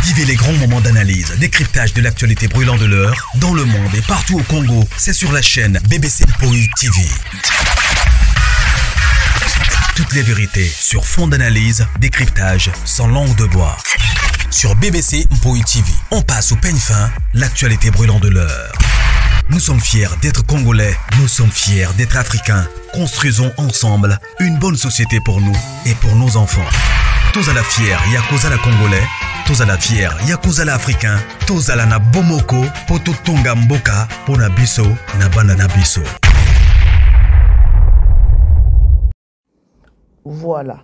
Vivez les grands moments d'analyse, décryptage de l'actualité brûlante de l'heure, dans le monde et partout au Congo. C'est sur la chaîne BBC Mpoi TV. Toutes les vérités sur fond d'analyse, décryptage, sans langue de bois. Sur BBC Mpoi TV, on passe au peigne fin l'actualité brûlante de l'heure. Nous sommes fiers d'être Congolais, nous sommes fiers d'être Africains. Construisons ensemble une bonne société pour nous et pour nos enfants. Tous à la fière, Yakuza la Congolais, tous à la fière, Yakuza la Africain, tous à la na Bomoko, Poto Tonga Mboka, Pona Biso, na Bana Biso. Voilà.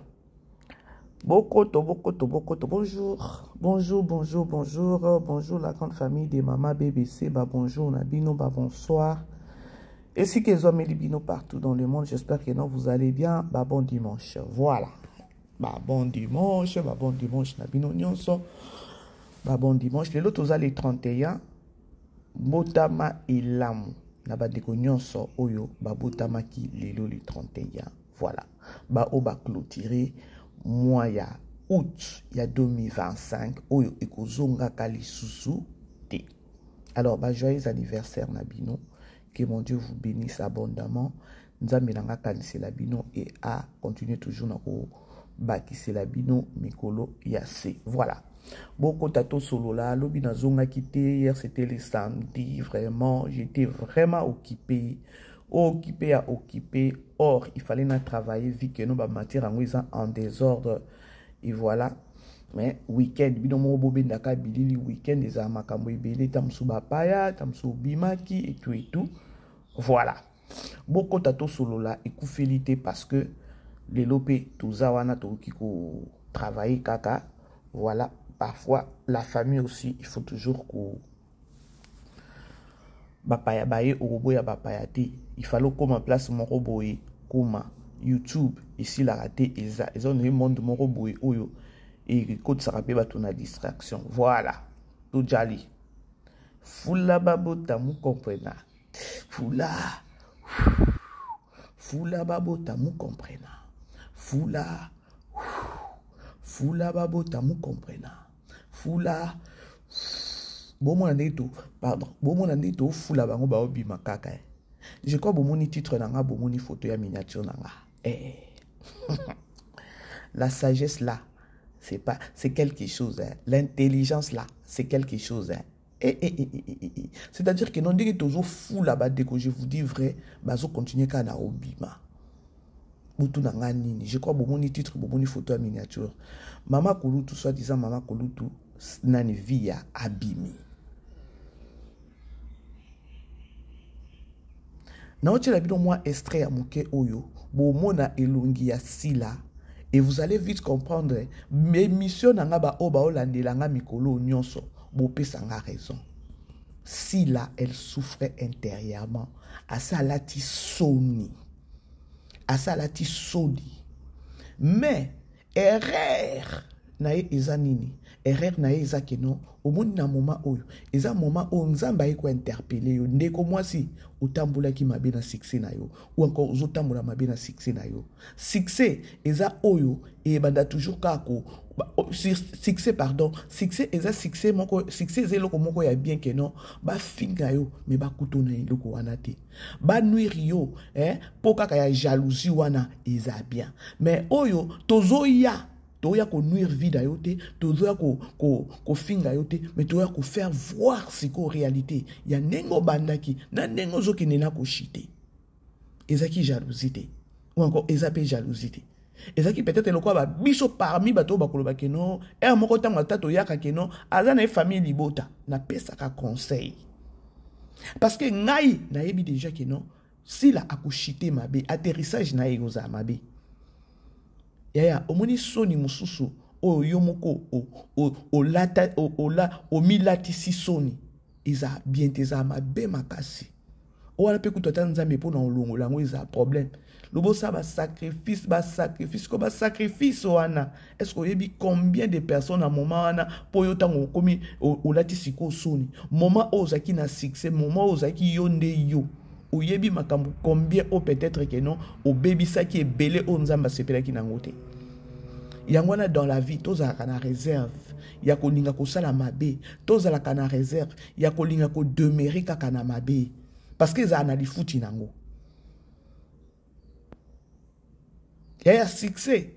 Bokoto, bokoto, bokoto. Bonjour, bonjour, bonjour, bonjour. Bonjour la grande famille des Mamas BBC. Bah, bonjour Nabino, bah, bonsoir. Et si que les bino partout dans le monde, j'espère que non, vous allez bien. Bah, bon dimanche. Voilà. Bah, bon dimanche, bah, bon dimanche, Nabino Nyonso. Bah, bon dimanche. Les autres, les 31. Botama elamu. Na bandeko nyonso oyo babotamaki lelo le 31. Voilà. Ba oyo ba clôturer mois ya août ya 2025 oyo ekozongaka lisusu te. Alors, ba joyeux anniversaire na bino. Que mon Dieu vous bénisse abondamment. Nzambe na nga kanisela bino et a continuer toujours na ko bakisela bino mikolo ya se. Voilà. Bokota tosolola, lobi nazongaki te, hier c'était le samedi, vraiment, j'étais vraiment occupé. Occupé à occupé. Or, il fallait na travailler vu que nous ba matière yango eza en désordre. Et voilà. Mais week-end, bino moko bobendaka bilili week-end eza makambo ebele, ta mosusu bapaya, ta mosusu obimaki et tout et tout. Voilà. Bokota tosolola ekufeli te parce que lelo pe toza wana tokoki ko travailler kaka. Voilà, parfois la famille aussi, il faut toujours ko bapaya baye okoboya bapaya te. Il fallait okoma place moko boye, koma YouTube esilaka te, eza eza onoye monde moko boye oyo ekotisaka mpe bato na distraction. Voilà, tojali fula babota mukomprena fula fula babota mukomprena fula fula babota mukomprena fula. Bomona ndenge to, pardon, bomona ndenge tofula bango baobima kaka. Je crois bomoni titre na nga, bomoni photo ya miniature na nga. Eh. La sagesse là, c'est pas, c'est quelque chose. Hein. L'intelligence là, c'est quelque chose. Hein. Eh, eh, eh, eh, eh, eh. C'est-à-dire que non, ndenge tozo fula ba deko, je vous dis vrai, bazo continuer ka na obima. Mutu na nga nini? Je crois bomoni titre, bomoni photo ya miniature. Mama Kulutu, soi-disant Mama Kulutu, nani via abimi. Naotiela bino mwa extrait ya moke oyo bomona elongi ya Sila et vous allez vite comprendre émission na nga ba oyo baolandela nga mikolo nyonso bopesa nga raison. Sila, elle souffrait intérieurement. Asalati soni. Asalati soni. Mais erreur na ye eza nini? Erreur na ye eza ke non, omoni na moment oyo, eza moment oyo Nzambe aye ko interpeller yo. Ndeko mwasi, otambolaki mabe na succès na yo, ou encore ozotambola mabe na succès na yo. Succès eza oyo ebanda toujours kaka ko, ba, o, sur, succès, pardon, succès eza succès moko, succès eza eloko moko ya bien ke non, bafinga yo, mais bakutona eloko wana te. Ba nuire yo, hein, po kaka ya jalousie wana eza bien. Mais oyo tozoya, toya ko nuire vie na yo te, tozoya ko, ko, ko finga yo te, mais toya ko faire voir siko réalité ya ndenge obandaki na ndenge ozokende na koshite. Ezaki jalousie te, ou encore eza pe jalousie te. Ezaki peut-être lokola ba biso parmi bato oyo bakoloba ke non, heure moko ntango ata toyaka ke non, aza na ye famille libota, napesaka conseil. Parce que ngai nayebi déjà ke non, Sila akoshite mabe, atterrissage na ye ekozala mabe. Yaya, omoni soni mosusu oyo yo moko olata, ola, omilatisi soni, eza bien te, eza mabe makasi. Wana pe kutu ata Nzambe mpo na olongola yango eza problème. Lobosa ba sacrifice, ba sacrifice, ko ba sacrifice wana. Est-ce que oyebi combien de personnes na moment wana po yo tango okomi, olati sikoyo soni? Moment oyo ozalaki na succès, moment oyo ozalaki yo nde yo. Oyebi makambo combien oyo peut-être que non, obebisaki ebele oyo Nzambe asepelaki nango te. Yango wana dans la vie tozalaka na réserve ya kolinga kosala mabe, tozalaka na réserve ya kolinga kodemeurer kaka na mabe, parce que ezala na lifuti nango. Yaya succès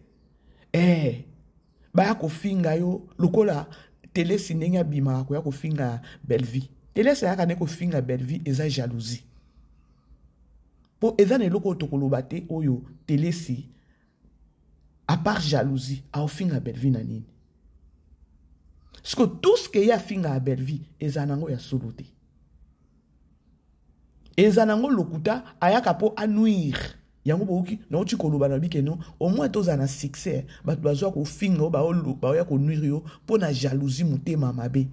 baya kofinga yo lokola Telesi ndenge abimaka koya kofinga Bellevue. Telesi ayaka nde kofinga Bellevue, eza jalousie. Po eza na eloko oyo tokoloba te oyo Telesi à part jalousie aofinga Bellevue na nini? Parce que tout ce que ye afinga ya Bellevue eza nango ya solo te. Eza nango lokuta ayaka po anuire. Yango boki na oti koloba na bike non, au moins toza na succès, bato bazwa kofinga o baoya konuire yo po na jalousie motema mabe.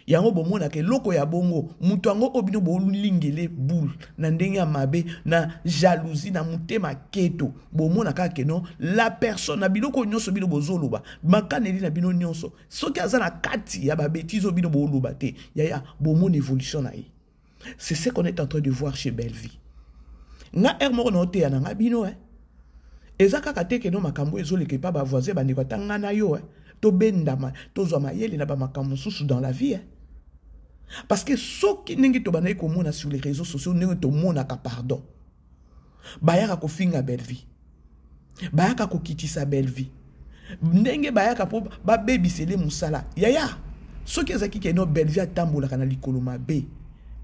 Yango bomonaka eloko ya bongo, moto yango oyo bino bolingele boule na ndenge ya mabe, na jalousie, na motema keto, bomonaka ke non, la personne na biloko nyonso bino bozoloba, makaneli na bino nyonso, soki aza na kati ya ba bêtises oyo bino boloba te, yaya bomona évolution na ye. C'est ce qu'on est en train de voir chez Bellevue. Nga er moko na oteya na nga bino, hein. Eza kaka te ke no makambo ezoleka epa ba voisin bandeko ata nga na yo, hein. Tobendama, tozwa mayele na ba makambo mosusu dans la vie, hein. Parce que soki ndenge tobandaki komona sur les réseaux sociaux, ndenge tomonaka, pardon, bayaka kofinga Bellevue, bayaka kokitisa Bellevue, ndenge bayaka po babebisele mosala. Yaya, soki ezalaki ke no Bellevue atambolaka na likolo mabe,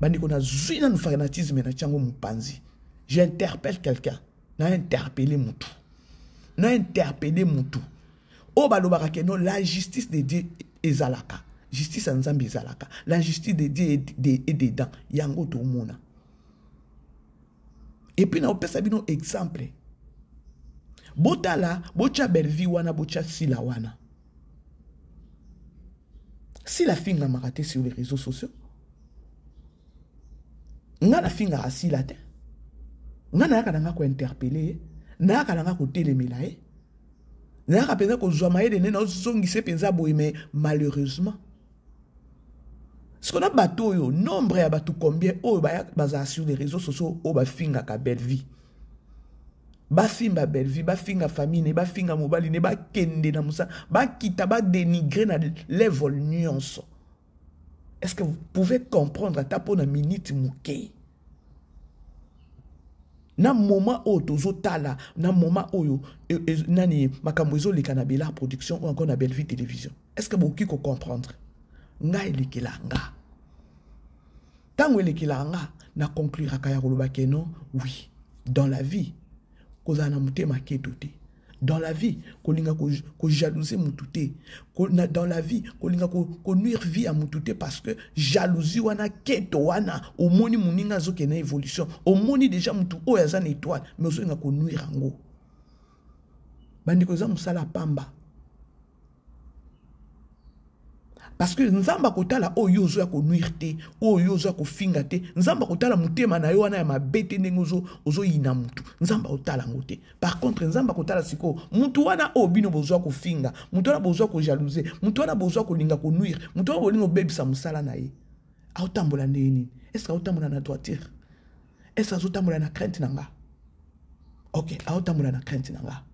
bandeko na zwi nanu fanatisme na tiango mopanzi. J'interpelle quelqu'un, na interpellé mutu, na interpellé mutu. Oyo balobaka ke no la justice de Dieu ezalaka, justice ya Nzambe ezalaka, la justice de Dieu est dedans. Yango tomona. Et puis na opesa bino exemple, botala, botya Bellevue wana, botya Sila wana. Sila fingamaka te sur les réseaux sociaux. Nga na fingaka Sila te. Nga nayaka na nga kointerpeller ye, nayaka na nga kotelemela ye, nayaka mpenza kozwa mayele nde nazongisa mpenza boye, mais malheureusement sikoyo na bato oyo, nombre ya bato combien oyo bazala sur les réseaux sociaux oyo bafingaka Bellevue, bafimba Bellevue, bafinga famille ne, bafinga mobali ne, bakende na mosala, bakita, badénigrer na level nyonso. Est-ce que vous pouvez comprendre ata mpona minute moke? Na moment oyo tozotala, na moment oyo nani makambo ezoleka na Bella Production ou encore na Bellevue Télévision, est-ce que bokoki kocomprendre? Ngai elekela nga, ntango elekela nga na concluraka ya koloba ke non, oui, dans la vie kozala na motema keto te, dans la vie kolinga kojalouser mutu te, dans la vie kolinga konuire vie ya mutu te, parce que jalousie wana, keto wana, omoni moninga azokende na évolution, omoni déjà mutu oyo aza na étoile, mais ozolinga konuire yango. Bandeko, eza mosala pamba, parce que Nzambe akotala oyo ozoya konuire te, oyo ozoya kofinga te. Nzambe akotala motema na yo wana ya mabe te, ndenge ozoyina mutu, Nzambe akotala yango te. Par contre Nzambe akotala sikoyo mutu wana oyo bino bozwa kofinga, mutu wana bozwa kojalouser, mutu wana bozwa kolinga konuire, mutu wana bolinga kobebisa mosala na ye. Aotambola ndenge nini? Est-ce que aotambola na droiture? Est-ce que azotambola na crainte na nga? Ok, aotambola na crainte na nga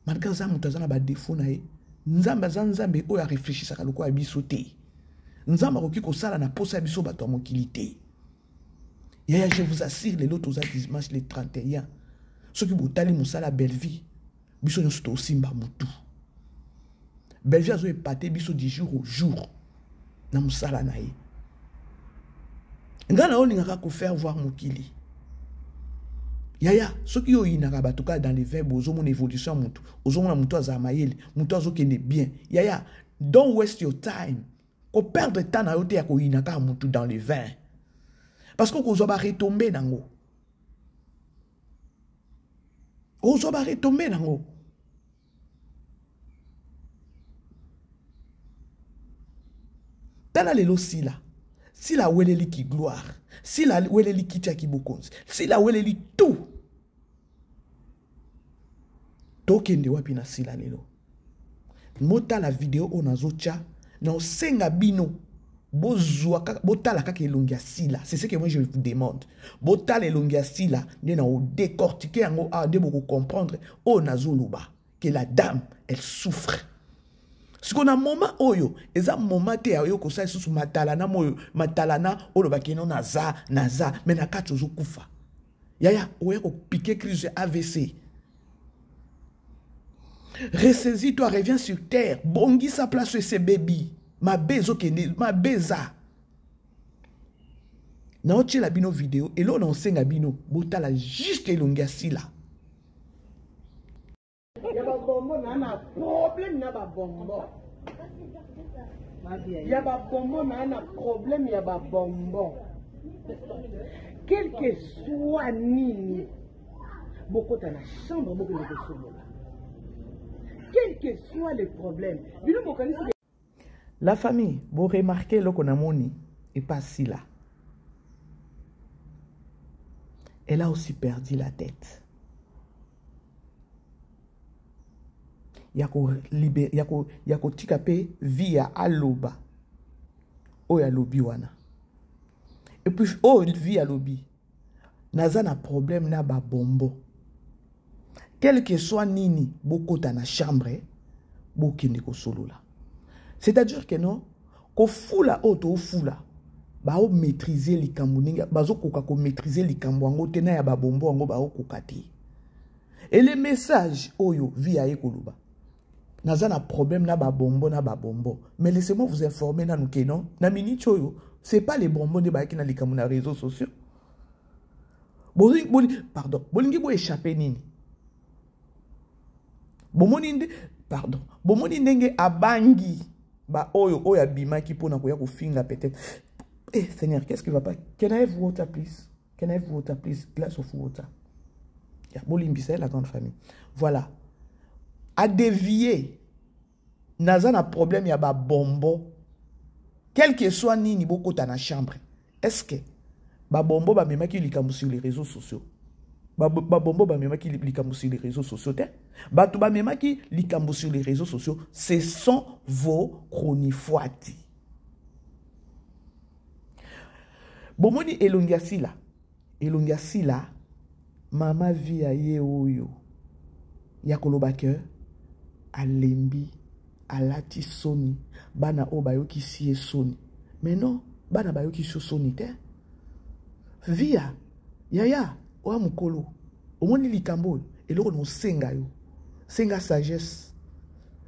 malgré aza moto aza na badéfauts na ye. Nzambe aza Nzambe oyo arefléchisaka lokola biso te. Nzambe akoki kosala na posa ya biso bato ya mokili te. Yaya, je vous assure, lelo toza dimanche le 31, soki botali mosala Bellevue, biso nyonso tosimba motu. Bellevue azoépater biso du jour au jour na mosala na ye. Ngai na olingaka kofaire voir mokili. Yaya, soki yo oyinaka bato kaka dans les verbes, ozomona évolution ya motu, ozomona motu azala mayele, motu azokende bien, yaya, don't waste your time, koperdre temps na yo te ya koyina kaka motu dans les vin, parce que okozwa baretombées nango, ozwa baretombées nango. Tala lelo Sila. Sila aweleli ki gloire, Sila aweleli kiti ya kibokonzi, Sila aweleli tout. Tokende wapi na Sila lelo? Motala video oyo nazotya na osenga bino bozwa kaka, botala kaka elongi ya Sila. C'est ce que moi je vous demande, botala elongi ya Sila nde na odécortiquer yango awa, nde bokocomprendre oyo nazoloba. que la dame, elle souffre. Siko na moment oyo eza moment te ya yo kosala lisusu matalana moyo matalana olobaki no naza naza me na kati ozokufa yaya oya kopike crise ya avc. Ressaisis toi, reviens sur terre, bongisa place ese bebi mabe ezokende mabe eza. Naotiela bino video eloko na osenga bino botala juste elongi ya Sila. Ya babombo na na problème na babombo ya babombo na na problème ya babombo quel que soit nini bokota na chambre bokende kosolola quel que soit le problème bino bokanisi. La famille, bo remarquer eloko namoni epa Sila. Elle a aussi perdu la tête. Ya ko liber, ya ko, ya kotika pe vie ya aloba. Oyo alobi wana. Et puis oyo vie alobi. Naza na problème na ba bonbon. Quel que soit nini, bokota na chambre, bokende kosolola. C'est-à-dire que non, kofula oyo tofula, bao maîtriser likambo ndenge bazokoka ko maîtriser likambo yango te na ya ba bonbon yango baokoka te. Et le message oyo vie aye koloba. Naza na problème na ba bonbon na ba bonbon. Mais laissez-moi vous informer nanu que non, na minute oyo, c'est pas les bonbons nde bayaki na likambo na réseaux sociaux. Bolingi, boli, pardon, bolingi bo échapper nini? Bomoni nde, pardon, bomoni ndenge abangi ba oyo oyo abimaki pona koya kofinga peut-être. Eh Seigneur, qu'est-ce qui va pas? Can I have water please? Can I have water please? Glass of water. Ya bolimbisa la grande famille. Voilà. A dévier. Naza na problème ya ba bonbon. Quel que soit nini bokota na chambre. Est-ce que ba bonbon ba memaki likambo sur les réseaux sociaux? Ba, ba bonbon ba memaki likambo sur les réseaux sociaux te? Bato ba memaki likambo sur les réseaux sociaux, ce sont vos chronifuati. Bomoni elongi ya Sila. Elongi ya Sila, mama vie ya ye oyo. Ya koloba ke alembi, alati soni, bana oyo bayokisi ye soni. Mais non, bana bayokisi yo soni te. Via, yaya, oya mokolo, omoni likambo oyo, eloko na osenga yo. Senga sagesse.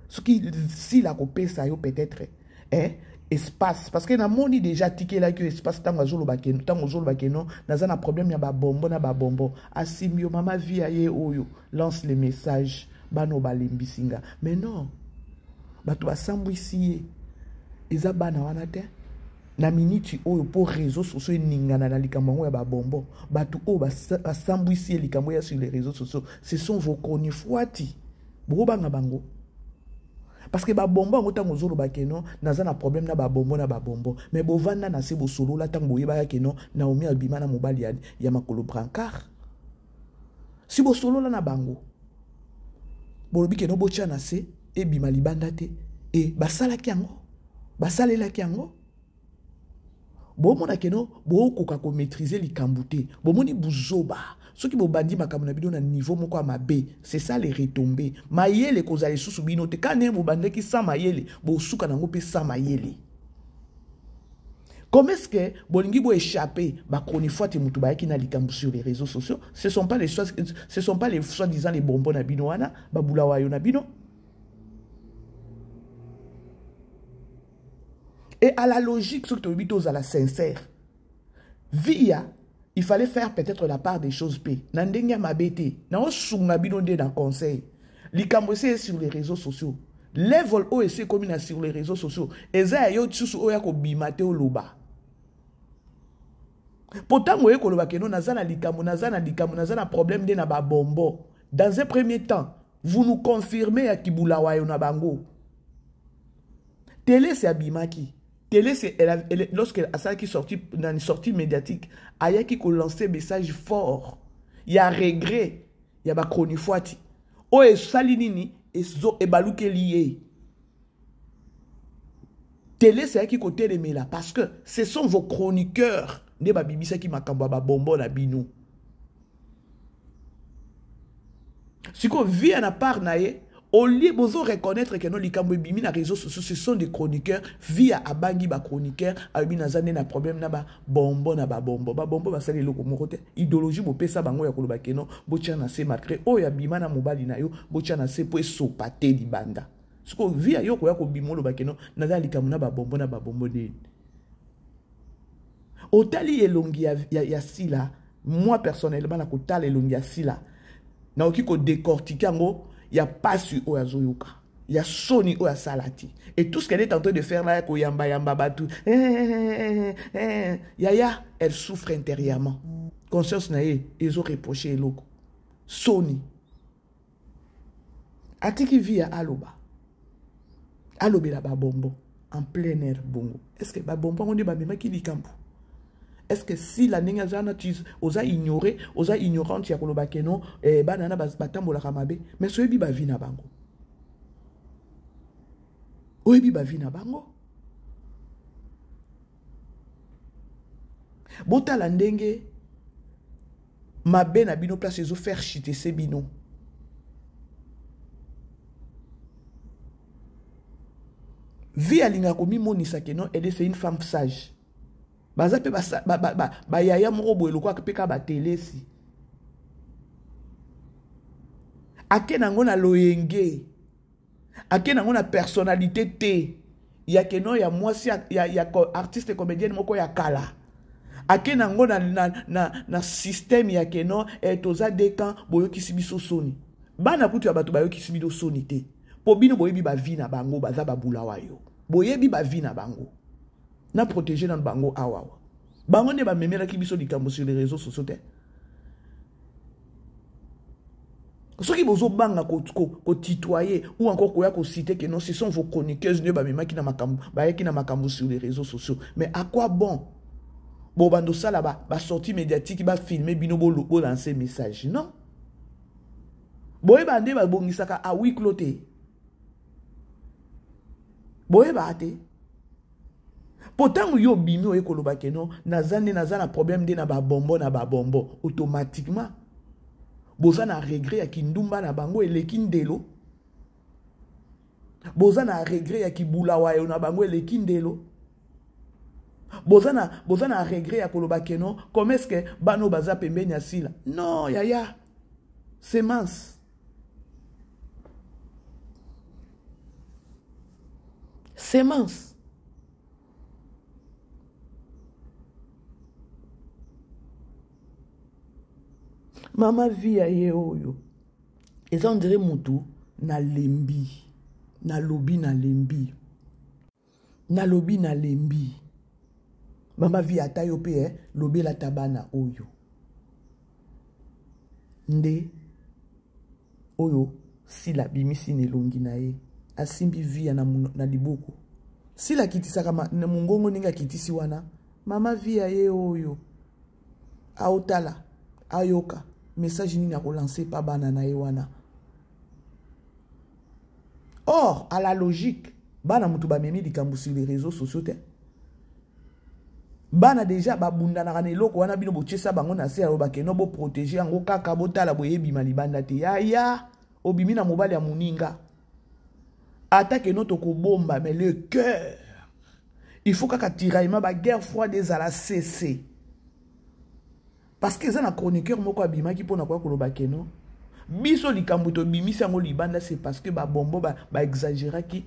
Soki Sila akopesa yo peut-être, eh, espace, parce que namoni déjà tikelaki yo espace ntango azoloba ke, ntango ozoloba ke non, naza na problème ya ba bonbon na ba bonbon. Asimbi yo, mama vie ya ye oyo, lance le message, bana oyo balembisi nga. Mais non, bato basambwisi ye, eza bana wana te. Na miniti oyo po réseaux sociaux eningana na likambo yango ya ba bonbon, bato oyo basambwisi ye likambo ya sur les réseaux sociaux, ce sont vos chronifuati. Bokobanga bango. Parce que ba bonbon yango ntango ozoloba ke non, naza na problème na ba bonbon na ba bonbon. Mais bovanda na se bosolola ntango boyebaka ke non, Naomi abima na mobali ya makolo brancard. Si bosolola na bango, bolobi ke non botya na se, ebima libanda te. E basalaki yango, basalelaki yango. Bomona ke non, bokoka ko maîtriser likambo te. Bomoni buzoba. Soki bobandi makambo na bino na niveau moko ya mabe, c'est ça les retombées. Mayele kozala lisusu bino te. Quand bobandaki sans mayele, bosuka nango pe sans mayele. Comment est-ce que bolingi bo échapper ba chronifuati mutu bayaki na likambo sur les réseaux sociaux? Ce sont pas les ce sont pas les soi-disant les bonbons na bino wana, ba bulawayo na bino. Et à la logique, ce que tu dis, à la sincère. Via, il fallait faire peut-être la part des choses P. Na ndenge ya mabe te. Na osunga bino nde na conseil. Likambo ese sur les réseaux sociaux. Level oyo ese komi na sur les réseaux sociaux. Eza ya yo tsusu oyo ya kobima te oloba. Pourtant, oyo koloba ke non, naza na likambo, naza na likambo, naza na problème nde na ba bonbon. Dans un premier temps, vous nous confirmez ya kibulawayo na bango. Télé c'est abimaki. Télé c'est elle, elle, lorsqu'elle a ça qui sorti dans une sortie médiatique, ayaki ko lancer message fort. Il y a regret, il y a ba chronifuati. O e sali nini e zo e baluke lié. Télé c'est qui côté les mela parce que ce sont vos chroniqueurs nde ba bibisa ki makambo ba bonbon na bino. Siko vie na part na ye. Au lieu bozo reconnaître que non likambo ebimi na réseaux sociaux, ce sont des chroniqueurs via abangi ba chroniqueur alobi naza nde na problème na ba bombo na ba bombo ba bombo basali eloko moko te. Idéologie bopesa bango ya koloba que non botia na se malgré oyo abima na mobali na yo, botia na se po esopa te libanda. Siko via yo koya kobima oloba que non naza likambo na ba bombo na ba bombo nini. Otali elongi ya Sila, moi personnellement na kotala elongi ya Sila, nakoki kodécortiquer yango ya pasi oyo azoyoka, ya soni oyo asala ti. Et tout ce qu'elle est en train de faire là, ya koyamba yamba batu, yaya, elle souffre intérieurement. Conscience na ye ezo reprocher eloko. Soni. Atiki vie ya aloba. Alobela ba bonbon en plein air bongo. Est-ce que ba bonbon nde ba memaki likambo? Est-ce que si la ndenge aza na tu oza ignorer, oza ignorante ya koloba ke non, bana na batambolaka mabe, mais soyebi ba vie na bango. Oyebi ba vie na bango. Botala ndenge mabe na bino place ezo faire chuter se bino. Vie alinga komimonisa ke non, elle c'est une femme sage. Baza pe ba yaya moko boye lokola pe ka ba telesi. Ake nango na loyenge. Ake nango na personnalité te. Ya ke non ya mwasi ya artiste comédienne moko ya kala. Ake nango na système ya ke non, toza deux camps, boyokisi biso soni. Bana kutu ya bato bayokisi biso soni te. Po bino boyebi ba vie na bango, baza ba bula wayo. Boyebi ba vie na bango. Na protéger na bango awawa. Bango nde ba memelaki biso likambo sur les réseaux sociaux te. Soki bozo banga ko titoyer ou encore koya ko citer que non, ce sont vos chroniqueuses nde ba memaki na makambo, ba yaki na makambo sur les réseaux sociaux. Mais à quoi bon? Bo bando sala ba sortie médiatique ba filmer bino bo lancer message. Non. Boyeba nde ba bongisaka à huis clos te. Boyeba te. Pourtant yo bimi oye koloba ke non, naza nde naza na problème nde na ba bonbon na ba bonbon automatiquement. Boza na regret ya kindumba na bango eleki ndelo. Boza na regret ya kibula wayo na bango eleki ndelo. Boza na regret ya koloba ke non, comment est-ce que bano baza pembeni ya Sila? Non, yaya. Semence. Semence. Mama vie ya ye oyo. Eza on dirait mutu na lembi. Na lobi na lembi. Na lobi na lembi. Mama vie ata yo pe, lobi la tabana oyo. Nde oyo Sila bimisi na elongi na ye. Asimbi vie na liboko. Sila kitisaka na mungongo ndenge akitisi wana. Mama vie ya ye oyo. Aotala, ayoka message nini ako lancer pa bana na ye wana. Or, à la logique, bana mutu ba memi likambo sur les réseaux sociaux te. Bana déjà ba bundanaka na eloko wana bino botiesa bango na se ya ba keno bo protéger yango kaka botala boyebi malibanda te. Ya ya obimi na mobali ya muninga. Attaque no tokobomba mais le cœur. Il faut kaka tiraillement ba guerre froide ezala cesser. Parce que eza na chroniqueur moko abimaki pona kwa koloba keno. Biso likambo to bimisi yango libanda c'est parce que ba bombo ba exagéraki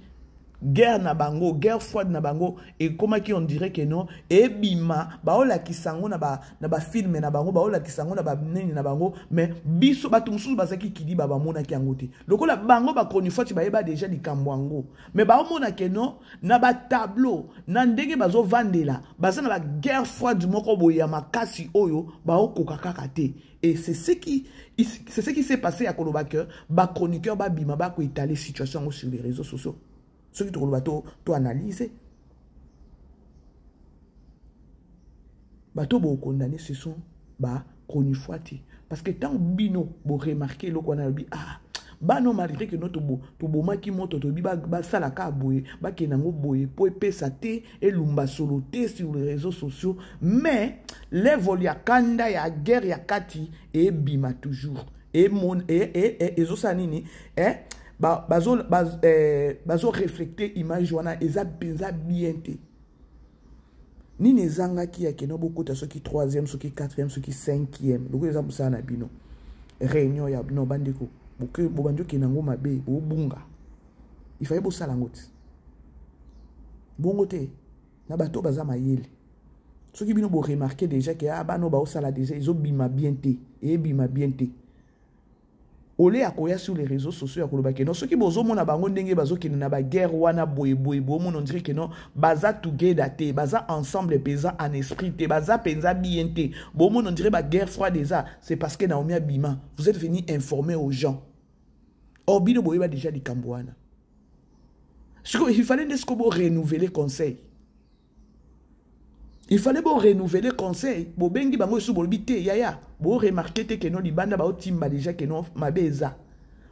guerre na bango, guerre froide na bango et comment qui on dirait que non ebima ba ola kisango na ba film na bango ba ola kisango na ba nini na bango mais biso bato mususu bazaki kidi ba ba mona ki yango te lokola bango ba chroniqueur ba yeba déjà likambo yango mais ba mona que non na ba tableau na ndenge bazo vandela baza na ba guerre froide moko boye ya makasi oyo ba okoka kaka te. Et c'est ce qui s'est passé à Koloba que ba chroniqueur ba bima ba ko étaler situation sur les réseaux sociaux. Ceux qui to to analyser. Bato bo condamné ce sont ba chronifuati parce que tant bino bo remarquer le kwana bi ah ba non malgré que notre bo to boma ki moto to bi ba ba sala ka boye ba kenango boye po epesa te et lumba solo te sur les réseaux sociaux mais les vol ya kanda ya guerre ya kati et bima toujours et mon et et et ezo sa nini eh. Bazo bazo reflecter image wana eza mpenza bien te. Nini ezangaki ya keno bokota soki 3e, soki 4e, soki 5e, lokola eza mosala na bino, réunion ya no bandeko, bobandi okende yango mabe, bobunga. Ifaye bosala yango ti bongo te na bato baza mayele. Soki bino boremarke déjà ke ah, bana oyo baosala déjà ezobima bien te, eyebima bien te, ole ya koya sur les réseaux sociaux ya koloba ke non, soki bozomona bango ndenge bazokende na baguerre wana boye boye, bomona on dirait ke non, baza together te, baza ensemble mpenza en esprit te, baza mpenza bien te, bomona on dirait baguerre froide eza, c'est parce que Naomi abima. Vous êtes venu informer aux gens, or bino boyeba déjà likambo wana. Sikoyo il fallait nde sikoyo borenouveler conseil, il fallait bo renouveler conseil. Bobengi bango esu, bolobi te yaya, boremarke te keno libanda baotimba déjà keno mabe eza,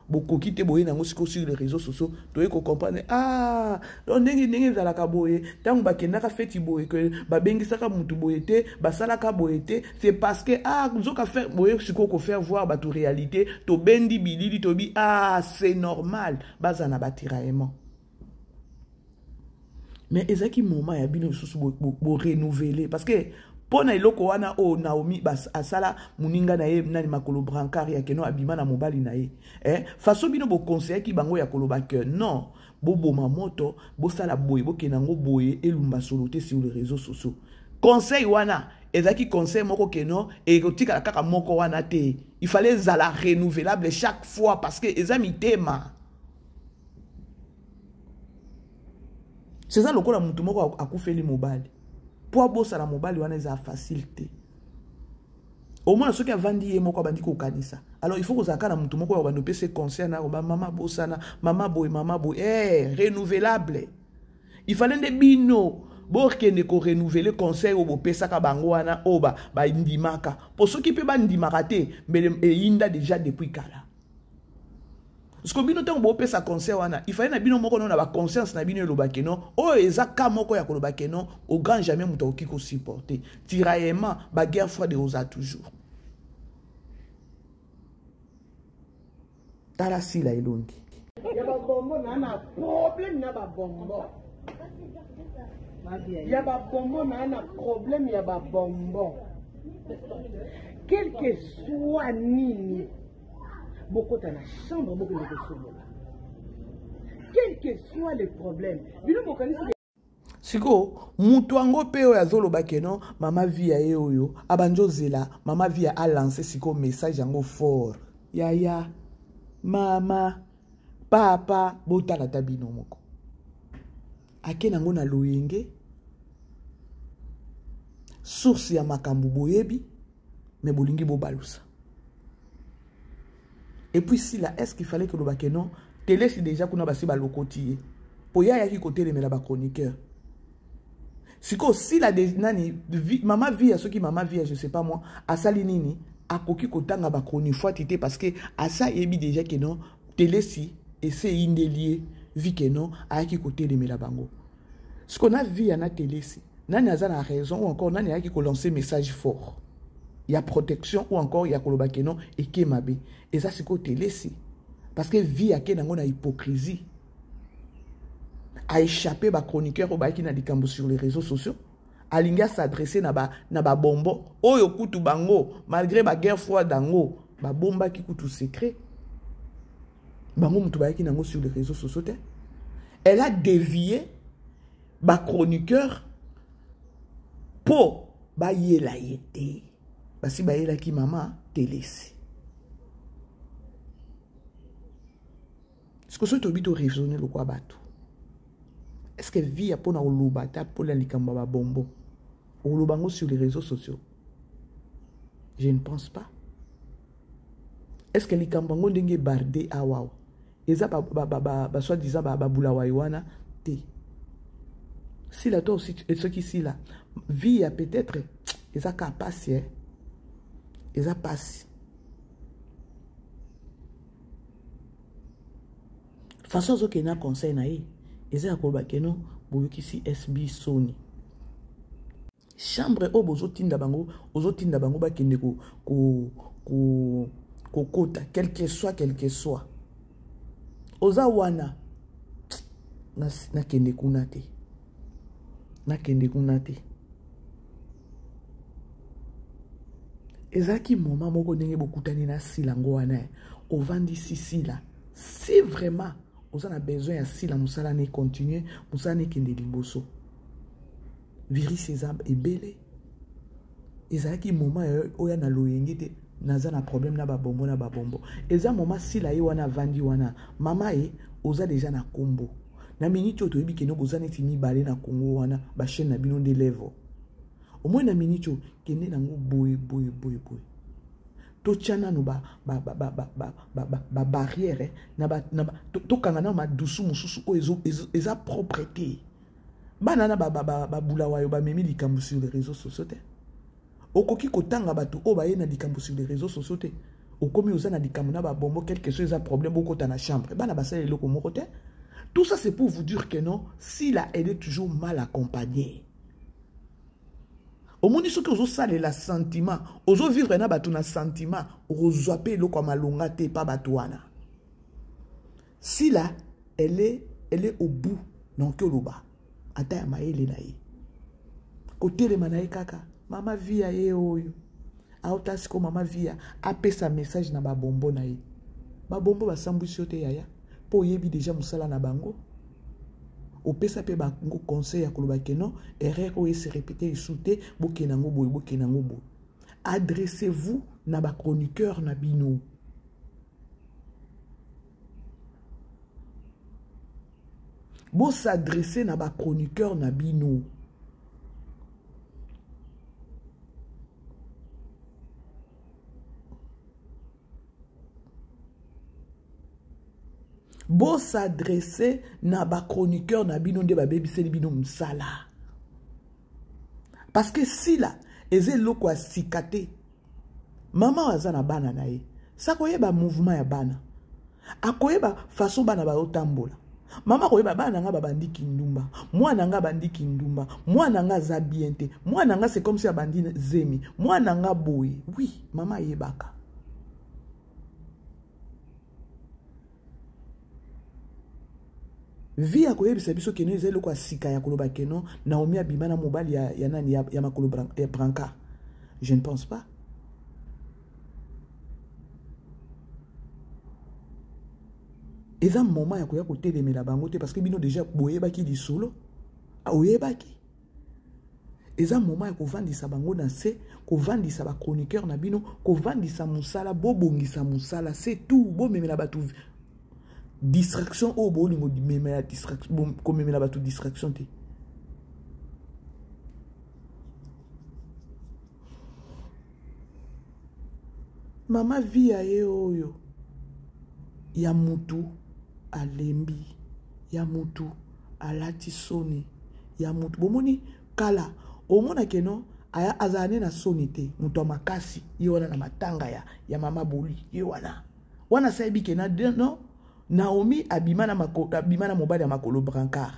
bokoki te boye nango sikoyo sur les réseaux sociaux. Toye kocomprendre, ah, donc ndenge ndenge ezalaka boye, ntango bakendaka feti boye ke babengisaka mutu boye te, basalaka boye te, c'est parce que ah, nzoka faire boye. Sikoyo kofaire voir bato réalité, tobendi bilili, tobi ah, c'est normal baza na batiraillement. Mais ezalaki moment ya bino lisusu borenouveler, parce que mpo na eloko wana oyo Naomi asala moninga na ye nani, makolo brancard ya keno abima na mobali na ye, eh? Façon bino bokonseyaki bango ya koloba ke non, boboma moto, bosala boye, bokende yango boye, elumba solo te sur les réseaux sociaux. Conseil wana ezalaki conseil moko ke non, ekotikala kaka moko wana te, il fallait ezala renouvelable chaque fois, parce que eza mitema. Seza lokola motu moko akufeli mobali, mpo abosana mobali wana eza facile te. Omona soki avandi ye moko, abandi kokanisa. Alors il faut kozala kaka na motu moko oyo bandi opesa conseil na koba mama bosana, mama boye, mama boye, eh, renouvelable. Il fallait nde bino bokende korenouveler conseil oyo bopesaka bango wana, oyo bandimaka, mpo soki mpe bandimaka te, mbele eyinda déjà depuis kala. Parce que bino ntango bopesa conseil wana, il fallait na bino moko no na baconscience na bino eloba ke non, oyo eza ka moko ya koloba ke non, au grand jamais moto akoki kosupporter tiraillement, baguerre froide oza toujours. Tala Sila elongi ya babombo na na problème na babombo ya babombo na na problème ya babombo, quel que soit nini, bokota na chambre, bokende kosolola, quel que soit le problème. Bino bokanisi Sikoyo moto yango mpe oyo azoloba keno mama vi ya ye oyo abandi ozela mama vi ya alance sikoyo message yango fort. Yaya, mama, papa, botala ta bino moko, ake nango na loyenge, source ya makambo boyebi, me bolingi bobalusa. Et puis Sila, est ce qu'il fallait koloba ke non, telesi déjà kuna basi balokoti ye, po ye ayaki kotelemela bachroniqueur? Sikoyo Sila de, nani vi, mama Via, soki mama Via, je sais pas moi, asali nini, akoki kotanga bachronifuati te, parce que asa ayebi déjà ke non, telesi ese eyindeli ye vi ke non, ayaki kotelemela bango. Sikoyo na Via na telesi, nani aza na raison, ou encore nani ayaki kolancer message fort ya protection, ou encore ya koloba ke non, eke mabe eza? Sikoyo telesi, parce que vie ake nango na hypocrisie, aéchappé bachroniqueur oyo bayaki na likambo sur les réseaux sociaux, alingi as'adresse na babombo oyo kutu bango malgré baguerre froide yango babombaki kutu secret bango, moto bayaki nango sur les réseaux sociaux te. Elle a dévié bachroniqueur mpo bayela ye te, basi bayelaki mama telesi. Siko soki toyebi toraisonne lokwa bato, est ce que vie ya mpona koloba ata mpona likambo ya babombo, okoloba yango sur les réseaux sociaux? Je ne pense pas. Est ce que likambo yango ndenge ebarde awawa eza basoi-disant babulawai wana te? Sila to soki Sila vie ya peut-être eza kaka pasi, eh? Eza pasi. Façon azokende na conseil na ye eza ya koloba keno boyokisi SB soni. Chambre oyo bozotinda bango, ozotinda bango bakende kokota, quelque soit, quelque soit. Oza wana nakende kuna te, nakende kuna te. Ezalaki moment moko ndenge bokutani na Sila ngo wana, ovandisi Sila. Si vraiment oza na besoin ya Sila, mosala na econtinue, mosala na ekende liboso. Virus eza ebele. Ezalaki moment oya na loyenge te, naza na problème na babombo na babombo. Eza moment Sila ye wana avandi wana, mama ye oza déjà na kombo. Na minute oyo toyebi keno boza neti mibale na Congo wana, ba chaîne na bino nde level. Au moins na minute oyo kende nango boye boye boye boye. Totia nanu ba ba ba ba ba ba ba ba ba barrière, eh, na ba, na ba, to, tokanga nanu madusu mosusu oyo ezo, ezo, eza propre te. Bana na ba, ba, ba, ba bulawayo ba memi likambo sur les réseaux sociaux te. Okoki kotanga bato oyo baye na likambo sur les réseaux sociaux te. Okomi oza na likambo na ba bombo, quelque chose eza problème, bokota na chambre. Bana basala eloko moko te. Tout ça c'est pour vous dire que non, Sila elle est toujours mal accompagnée. Omoni soki ozosalela sentiment, ozovivre na bato na sentiment, okozwa pe eloko ya malonga te pa bato wana. Sila elle est au bout na oloba ata ya mayele na ye. Kotelema na ye kaka mama via ye oyo. Auta siko mama via apesa message na babombo na ye. Babombo basambwisi yo te yaya, po oyebi déjà mosala na bango. Opesa pe bango conseil ya koloba ke non, erreur oyo se répéter esu te, bokende yango boye, bokende yango boye. Adressez-vous na ba chroniqueur na bino. Bo s'adresser na ba chroniqueur na bino. Bo s'adresser na ba chroniqueur na bino nde babebiseli bino mosala. Parce que Sila eza eloko ya sika te. Mama aza na bana na ye. Sa koyeba mouvement ya bana. Akoyeba façon bana bazotambola. Mama koyeba bana nga babandi kindumba. Mwana nga bandi kindumba. Mwana nga aza bien te. Mwana nga c'est comme si abandi zemi. Mwana nga boye. Oui, mama ayebaka. Vie ya koyebisa biso keno eza eloko ya sika ya koloba keno Naomi abima na mobali ya, ya nani ya, ya makolo ya brancard. Je ne pense pas. Eza moment ya koya kotelemela bango te parce que bino déjà boyebaki lisolo. Oyebaki. Eza moment ya kovandisa bango na se, kovandisa ba chroniqueur na bino, kovandisa musala, bobongisa musala, c'est tout. Bomemela bato distraction oyo bolingo memela distraction, bom, komemela bato distraction te. Mama vie ya ye oyo ya mutu alembi, ya mutu alati soni, ya mutu bomoni kala omona keno aya azala ne na soni te, mutu ya makasi ye wana na matanga ya mama Boli ye wana wana sayebi ke na non Naomi abima na mako, abima na mobali ya makolo brancard.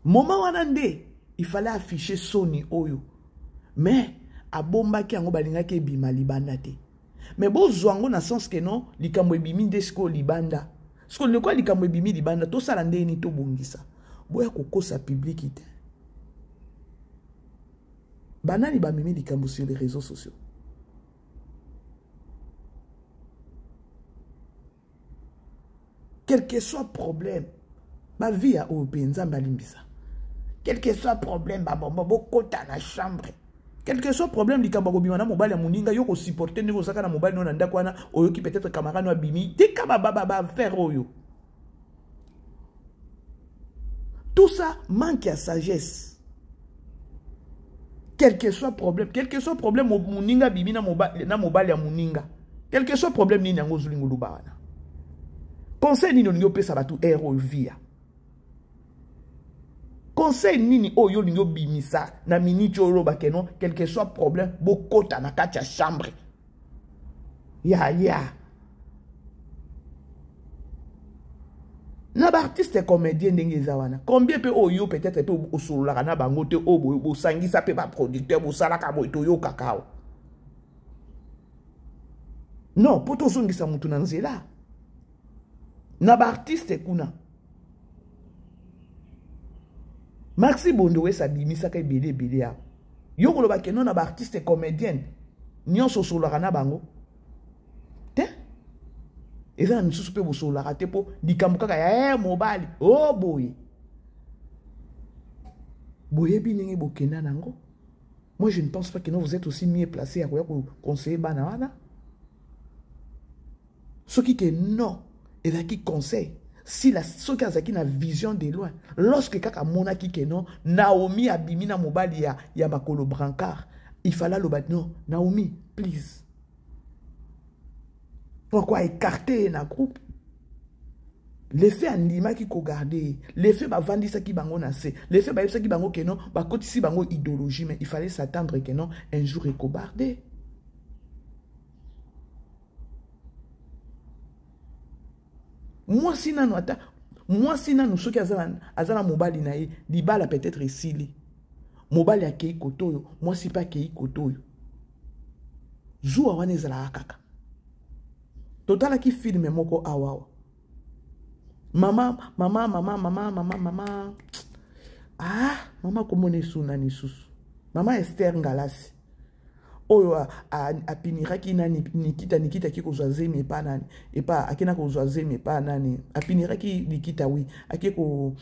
Moment wana nde il fallait afficher soni oyo, mais abombaki yango, balingaki ebima libanda te. Mais bozwa yango na sens que non, likambo ebimi nde sikoyo libanda. Sikoyo ndeko likambo ebimi libanda, tosala ndenge nini tobongisa? Boya kokosa public te. Banani bamemi likambo sur les réseaux sociaux? Quel que soit problème, ba vie ya oyo pe Nzambe alimbisa. Quel que soit problème, ba bombo bokota na chambre. Quel que soit problème, likambo kobima na mobali ya moninga, yo ko supporter ndenge ozaka na mobali no na ndako wana, oyoki peut-être camarade no abimi, tika ba ba ba ba faire oyo. Tout ça manque ya sagesse. Quel que soit problème, quel que soit problème, moninga abimi na mobali, na mobali ya moninga. Quel que soit problème nini yango ozolinga oloba wana. Conseil nini olingi opesa bato ere oyo via? Conseil nini oyo olingi obimisa na minute oyo oloba ke non, quel que soit problème, bokota na kati ya chambre. Ya, ya. Na ba artiste comédien ndenge eza wana. Combien pe oyo peut-être pe osololaka na bango te, oyo boye bosangisa pe ba producteur, bosalaka boye toyokaka awa. Non, po tozongisa mutu na nzela. Na baartiste kuna, Maxi Bondowes abimisaka ebele ebele awa. Yo koloba keno na baartiste comédienne nyonso osololaka na bango te, eza na misusu mpe bosololaka te mpo likambo kaka ya mobali o oh, boye boyebi ndenge bokenda nango. Moi, je ne pense pas que non, vous êtes aussi mieux placé ya koya koconseiller bana wana. Soki ke non ezalaki conseil sila, soki azalaki na vision de loin, lorsque kaka amonaki ke non, Naomi abimi na mobali ya makolo brancard, il fallait aloba non, Naomi, please, pourquoi écarter ye na groupe? Lefe andimaki kogarde ye, lefe bavandisaki bango na se, lefe bayebisaki bango ke non, bakotisi bango idéologie, mais il fallait s'attendre ke non, un jour ekobarde. Mwasi nanu, ata mwasi nanu, soki aza na mobali na ye, libala peut-être esili, mobali akei kote oyo, mwasi mpe akei kote oyo, zuwa wana ezalaka kaka. Totalaki filme moko awawa, mama mama mama mama mama mama, ah, mama komona esuna lisusu, mama Esther Ngalasi oyo apiniraki nani, Nikita. Nikita aki kozwa zemi epa nani, epa akenda kozwa zemi epa nani, apiniraki Nikita, wi, ake ko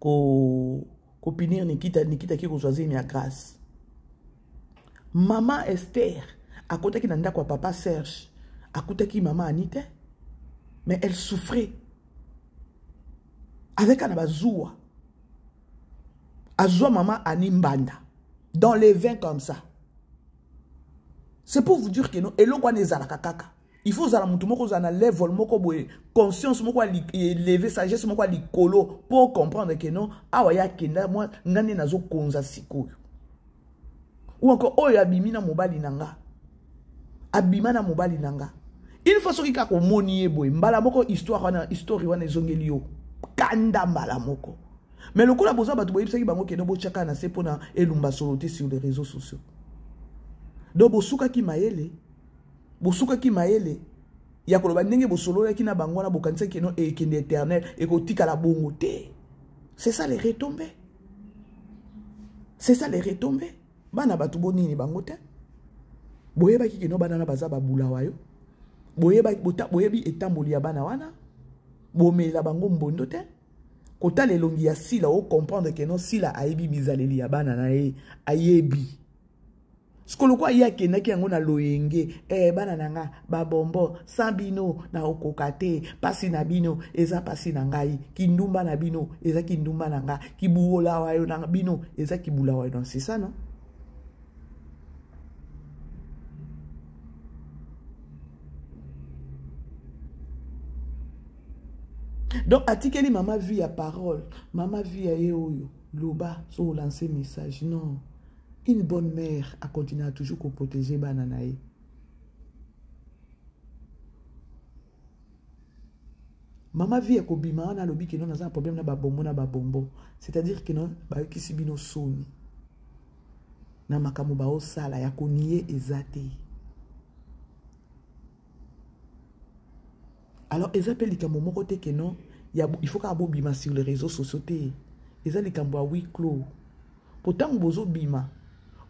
ko kopinir Nikita. Nikita aki kozwa zemi ya Grâce. Mama Esther akotaki na ndako ya papa Serge, akutaki mama Ani te, mais elle souffrait avec ana bazuwa. Azwa mama Ani mbanda dans les vins comme ça. C'est pour vous dire que non, eloko wana ezalaka kaka. Il faut ozala motu moko, ozala na level moko boye, conscience moko élevé, sagesse moko ya likolo pour comprendre que non, awa ya kenda mwa nga nde nazokonza sikoyo, ou encore oyo abimi na mobali na nga, abima na mobali na nga. Une fois soki kaka omoni ye boye, mbala moko histoire wana, histoire wana ezongeli yo kanda mbala moko. Mais lokola boza bato boyebisaki bango kende botyaka na se mpona elumba solo te sur les réseaux sociaux, donc bosukaki mayele, bosukaki mayele ya koloba ndenge bosololaki na bango wana, bokanisaki keno ekende éternel, ekotikala bongo te. C'est ça les retombées, c'est ça les retombées. Bana bato bonini bango te, boyebaki keno bana wana baza babula wayo, boyebi etamboli ya bana wana, bomela bango mbondo te. Kotala elongi ya Sila, ocomprendre ke non, Sila ayebi bizaleli ya bana na ye, ayebi siko lokwa ye akendaki yango na loyenge. Bana na nga babombo, sans bino na okoka te, pasi na bino eza pasi na ngai, kindumba na bino eza kindumba na nga, kibuola wayo na bino eza kibula wayo na. C'est ça, non? Donc atikeli mama vie ya parole, mama vie ya ye oyo loba so olancer message. Non, une bonne mère akontinue toujours koprotéger bana na ye. Mama vie ekobima wana, alobi ke non, naza na problème na babombo na babombo, c'est-à-dire ke non, bayokisi bino soni na makambo baosala ya konie eza te. Alors eza mpe likambo moko te ke non, ya, il faut kaka bobima sur les réseaux sociaux te. Eza likambo ya huis clos, po ntango bozobima,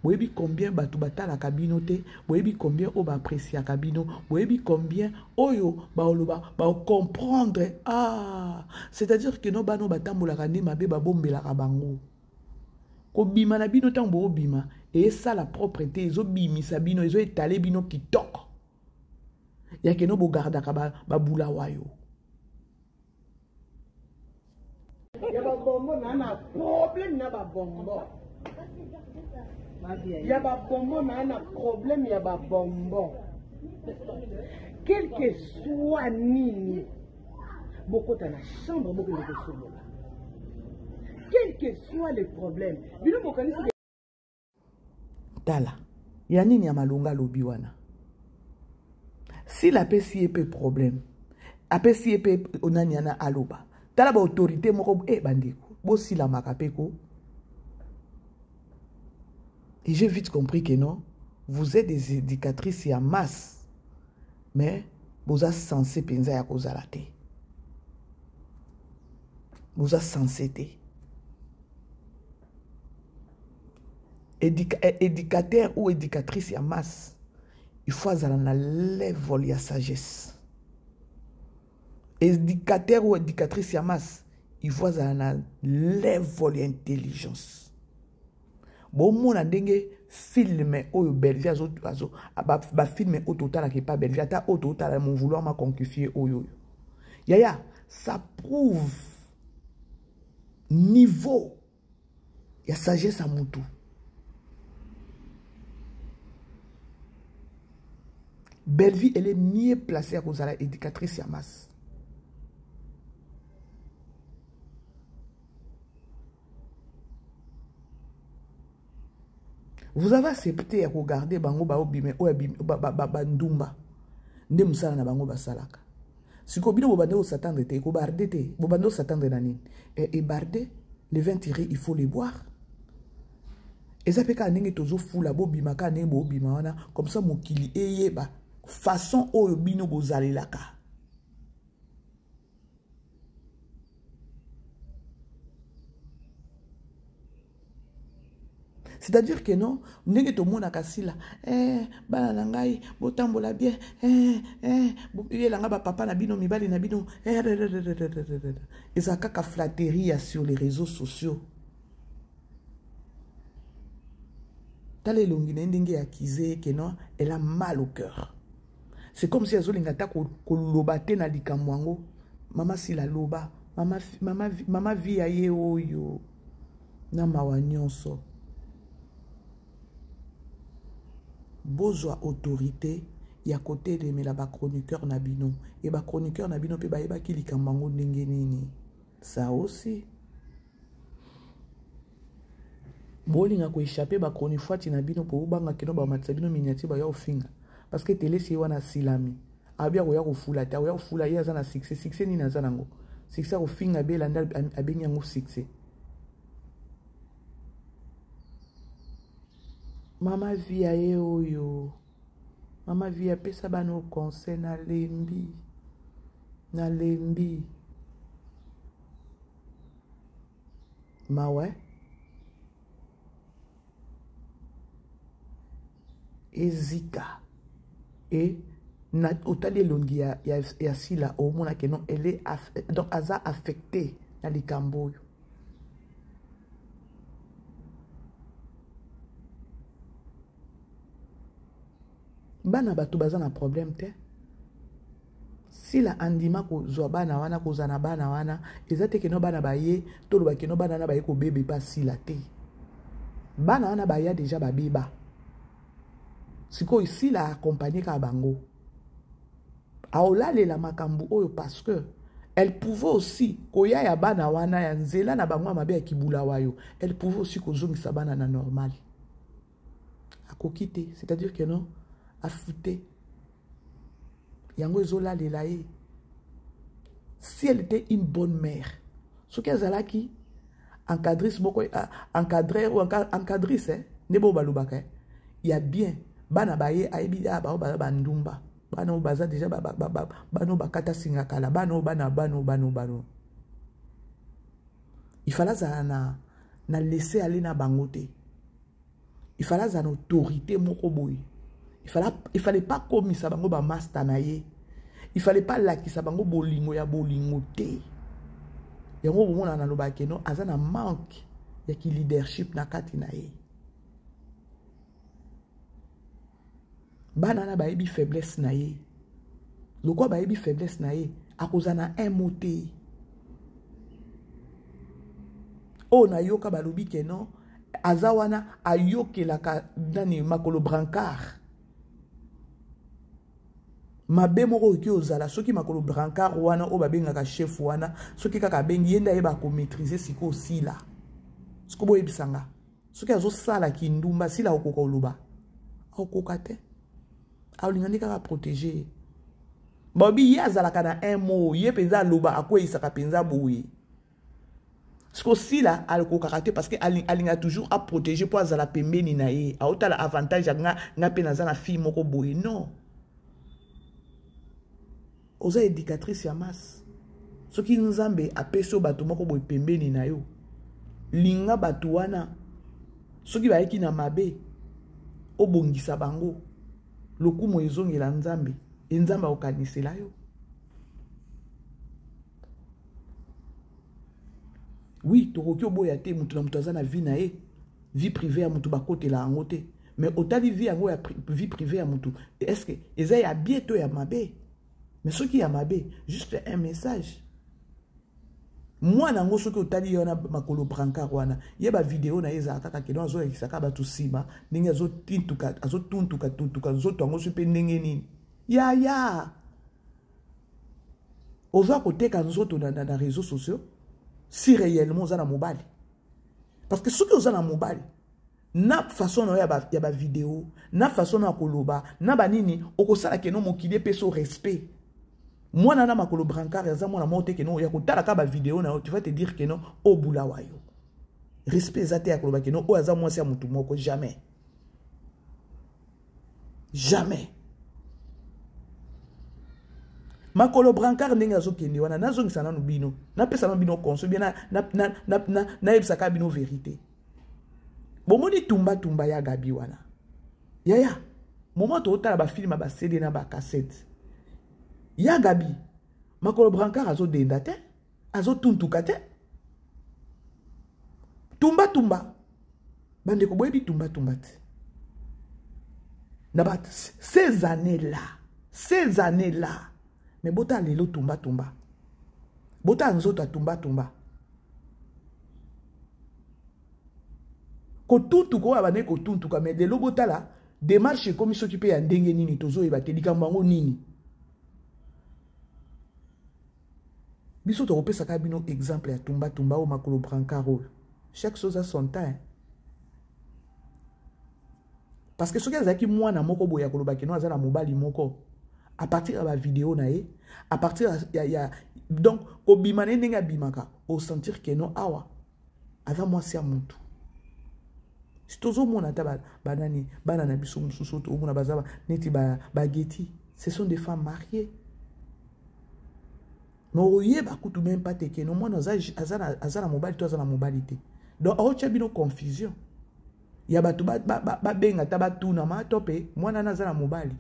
boyebi combien bato batalaka bino te, boyebi combien oyo baappréciaka bino, boyebi combien oyo baoloba baocomprendre. Ah, c'est-à-dire ke no, bana oyo batambolaka nde mabe, babombelaka bango kobima na bino. Ntango boobima, esala propre te, ezobimisa bino, ezoetale bino kitoko ya keno bogardaka babula wayo. Ya babombo na problème na babombo, ya babombo na problème ya babombo, quel que soit nini, bokota na chambre, bokende kosolola, quel que soit le problème bino bokanisi. Tala ya nini ya malonga alobi wana. Sila apesi ye mpe problème, apesi ye mpe nani ana aloba. Tala baautorité moko e bandeko bosilamaka mpe ko. Et j'ai vite compris que non, vous êtes des éducatrices ya masse, mais boza censé mpenza ya kozala te. Boza sense te. Éducateur ou éducatrice ya masse, il faut azala na level ya sagesse. Éducateur ou éducatrice ya masse, il faut azala na level ya intelligence. Bomona ndenge filme oyo Bellevue azo, azo, ba, ba filme oyo totalaka epa Bellevue, ata oyo totala mon vouloir m'a conquifie oyo oyo. Yaya, ça prouve niveau ya sagesse ya mutu. Bellevue, elle est mieux placée à kozala éducatrice ya masse. Vous avez accepté ya kogarder bango ba obime oyo abimi ba, ba, ba, ba ndumba nde musala na bango basalaka. Siko bino bobande kosatendre te, kobarde te, bobande kosatendre na nini? E, e barde, le vin tiré, il faut le boire. Eza pe kaka ndenge tozofula bobima kaka ndenge bobima wana, comme ça mokili eyeba façon oyo bino bozalelaka. C'est-à-dire que non, ndenge tomonaka sila, eh, bana na ngai botambola bien, eh, eh, boyela nga ba papa na bino, mibali na bino, eh, re, re, re, re, re, re, re. Eza kaka flatterie ya sur les réseaux sociaux. Tala elongi na ye ndenge ya kize que non, elle a mal au cœur. C'est comme si azolinga ata koloba te na likambo yango. Mama Sila loba, mama, mama, mama vie ya ye oyo na mawa nyonso. Bozwa autorité ya kotelemela ba chroniqueur na bino. Et ba chroniqueur na bino pe bayebaki likambo yango ndenge nini. Ça aussi. Bolinga ko échapper ba chronifuati na bino po banga kino ba matisa bino miniature ba ya ofinga. Parce que télé si wana silami. Abia ko ya ko fula ta, ya ko fula ye aza na succès, succès nini aza nango? Succès ko finga bela nda abengi yango succès. Mama vie ya ye oyo. Mama vie apesa bana conseil na lembi. Na lembi. Mawe. Ezika. Et na otali elongi ya, ya, ya Sila omona que non, elle est aff, donc aza affectée na likambo oyo. Bana bato baza na problème te. Sila andima kozwa bana wana, kozala na bana wana, eza te keno bana baye, toloba keno bana wana baye kobebe pa Sila te. Bana wana baya deja babeba. Sikoyo Sila accompagner ka bango. Aolalela makambo oyo parce que elle pouvait aussi koya ya bana wana ya nzela na bango ya mabe ya kibula wayo. Elle pouvait aussi kozongisa bana na normal. Akoki te, c'est-à-dire que non, afute. Yango ezolalela ye. Si elle était une bonne mère, soki azalaki encadrice moko, encadreur ou encadrice, hein, nde bo balobaka, hein, ya bien, bana baye ayebi, ah, ba, ba, ba ndumba. Bana oyo baza déjà, ba, ba, ba, ba, bana oyo bakata singa kala, bana oyo, bana, bana oyo, bana oyo, bana oyo. Il fallait azala na, na laisser aller na bango te. Il fallait azala na autorité moko boye. Il fallait, il fallait pas komisa bango ba master na ye. Il fallait pas lakisa bango bolingo ya bolingo te. Yango bomona na loba ke non, aza na manque ya ki leadership na kati na ye. Bana na bayebi faiblesse na ye. Lokwa bayebi faiblesse na ye, akoza na un mot te. Oyo nayoka balobi ke non, aza wana ayokelaka nani makolo brancard. Mabe moko okoki ozala soki makolo brancard wana oyo babengaka chef wana, soki kaka abengi ye nde ayeba komaîtriser sikoyo Sila. Sikoyo boyebisa nga, soki azosala kindumba Sila okoka koloba, okoka te. Aolinga nde kaka protéger ye. Babi ye azalaka na un mot, ye mpenza aloba akweyisaka mpenza boye. Siko Sila alokokaka te parce que alinga toujours a protéger po azala pembeni na ye. Aotala avantage ya nga, nga pe naza na fille moko boye. Non. Oza éducatrice ya masse. Soki Nzambe apesi yo bato moko boye pembeni na yo, linga bato wana. Soki bayaki na mabe, obongisa bango. Lokumu ezongela Nzambe, e Nzambe akokanisela yo. Oui, tokoki oboya te, moto na moto aza na vie na ye. Vie privée ya moto bakotela yango te. Mais otali vie yango ya vie privée ya moto, est-ce que eza ya bien to ya mabe? Mais soki ya mabe, juste un message. Mwana yango soki otali ye wana makolo brancard wana, ye ba video na ye ezalaka kaka keno azoyakisaka bato nsima ndenge azotintuka, azotuntuka tuntuka nzoto yango soki mpe ndenge nini. Ya ya oza koteka nzoto na réseaux sociaux si réellement oza na mobali. Parce que soki oza na mobali, na façon na yo ya ba vidéo, na façon na koloba, na banini, okosala keno mokili epeso respect. Mwana na makolo brancard aza mwana moko te keno ya kotala ka ba vidéo na yo, tu vas te dire keno obula wa yo. Respect eza te ya koloba keno oyo aza mwasi ya mutu moko, jamais. Jamais. Makolo brancard ndenge azokende wana, nazongisa nanu bino, napesa nanu bino conseil, bien nayebisaka bino vérité. Bomoni tumba tumba ya Gabi wana. Yaya, moment totala ba film ba CD na ba cassette. Ya Gabi, makolo brancard azodenda te, azotuntuka te. Tumba tumba. Bandeko boyebi tumba tumba te. Na ba ces années-là, ces années-là. Mais bota lelo tumba tumba. Bota nzoto tumba tumba. Kotuntuka oyo abandaki kotuntuka, mais lelo botala démarche ekomi soki mpe ya ndenge nini tozoyeba te likambo yango nini. Biso tokopesaka bino exemple ya tumba tumba oyo makolo brancard oyo. Chaque chose a son temps. Parce que soki azalaki mwana moko boye ya koloba keno aza na mobali moko, à partir ya ba vidéo na ye, à partir ya donc kobima na ye ndenge abimaka, o sentir keno awa aza mwasi ya mutu. Si tozomona ata banani bana na biso mosusu tozomona baza neti ba Getty, ce sont des femmes mariées. Mais oyeba kutu même pas te keno mwana aza na mobali to aza na mobali te. Donc aotia bino confusion. Ya bato babenga ta batuna ma to pe mwana na aza na mobali.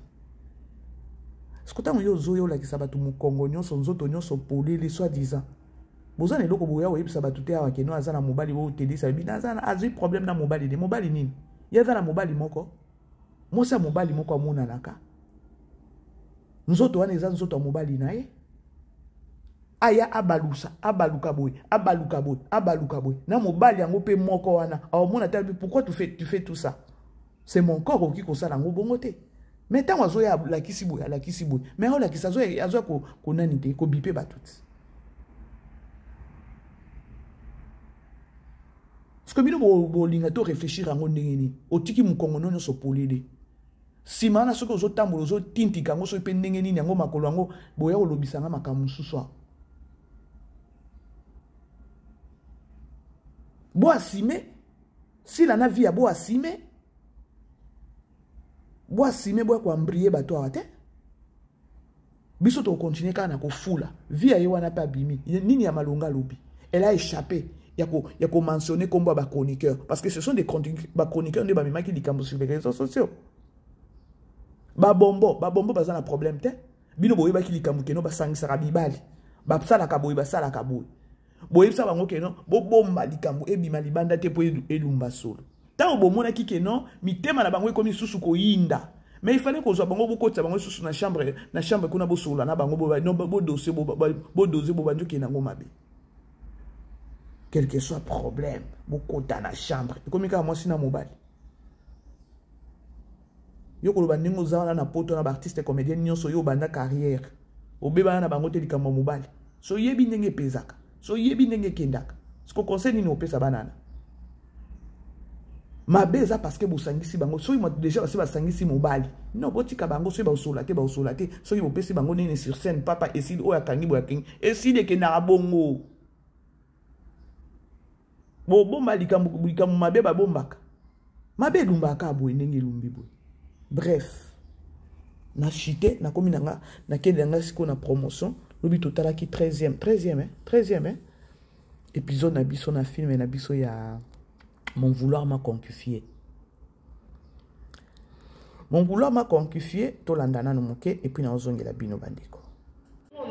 Soki ntango yo ozoya olakisa bato mokongo nyonso, nzoto nyonso polele soi-disant. Boza na eloko boya oyebisa bato te awa keno aza na mobali oyo otelisa bino, aza na, azwi problème na mobali ne. Mobali nini? Ye aza na mobali moko. Mwasi ya mobali moko amonanaka. Nzoto wana eza nzoto ya mobali na ye. Aya abalusa, abaluka boye, abaluka boye, abaluka boye. Na mobali yango pe moko wana. Aomona te, pourquoi tu fais tout ça? C'est mon corps okoki kosala yango bongo te. Mais ntango azoya alakisi boye, alakisi boye. Mais aolakisa, azoya konani te, kobipe bato te. Parce que bino bolinga to réfléchir yango ndenge nini? Otiki mokongo no nyonso polele. Sima wana soki ozotambola, ozotintika yango soki pe ndenge nini yango makolo yango, boya kolobisa nga makambo mosusu awa. Bo assumer, sila na vie ya bo assumer. Bo assumer, boya koambrier bato awa te. Biso to continuer kaka na kofula. Vie ya ye wana pe abimi. Nini ya malonga lobi? Elle a échappé. Ya ko mentionner kombo ya ba chroniqueurs. Parce que ce sont des ba chroniqueurs nde bamemaki likambo sur les réseaux sociaux. Ba bombo, ba bombo baza na problème te. Bino boyebaki likambo keno basangisaka mibali. Basalaka boye, basalaka boye. Boyebisa bango keno bobomba likambo ebima libanda te po elumba solo. Tango bomonaki keno mitema na bango ekomi susu koyinda. Mais il fallait kozwa bango bokotisa bango susu na chambre, na chambre kuna bosola na bango, bo, non, bo, bo dossier, bo, bo, bo dossier, bo banduki nango mabe. Quel que soit problème, bokota na chambre. Ekomi kaka mwasi na mobali. Yo koloba ndenge oza wana na poto na ba artiste comédien nyonso yo banda carrière. Obebana na bango te likambo ya mobali. So yebi ndenge epezaka. So yebi ndenge ekendaka. Siko conseil nini opesa banana? Mabe eza parce que bosangisi bango. Soki déjà basi basangisi mobali. Non, botika bango soki baosola te, baosola te. Soki bopesi bango nini sur scène, papa esili oyo akangi boye akangi. Esili ekendaka bongo. Bobomba likambo mabe babombaka. Mabe elumbaka boye ndenge elumbi boye. Bref, na chute, nakomi na nga, nakende na nga sikoyo na promotion. Lobi totalaki 13e 13e hein? 13e hein? Épisode na biso na film na biso ya Mon vouloir m'a conquifié. Mon vouloir m'a conquifié, tolanda nanu moke et puis naozongela bino bandeko.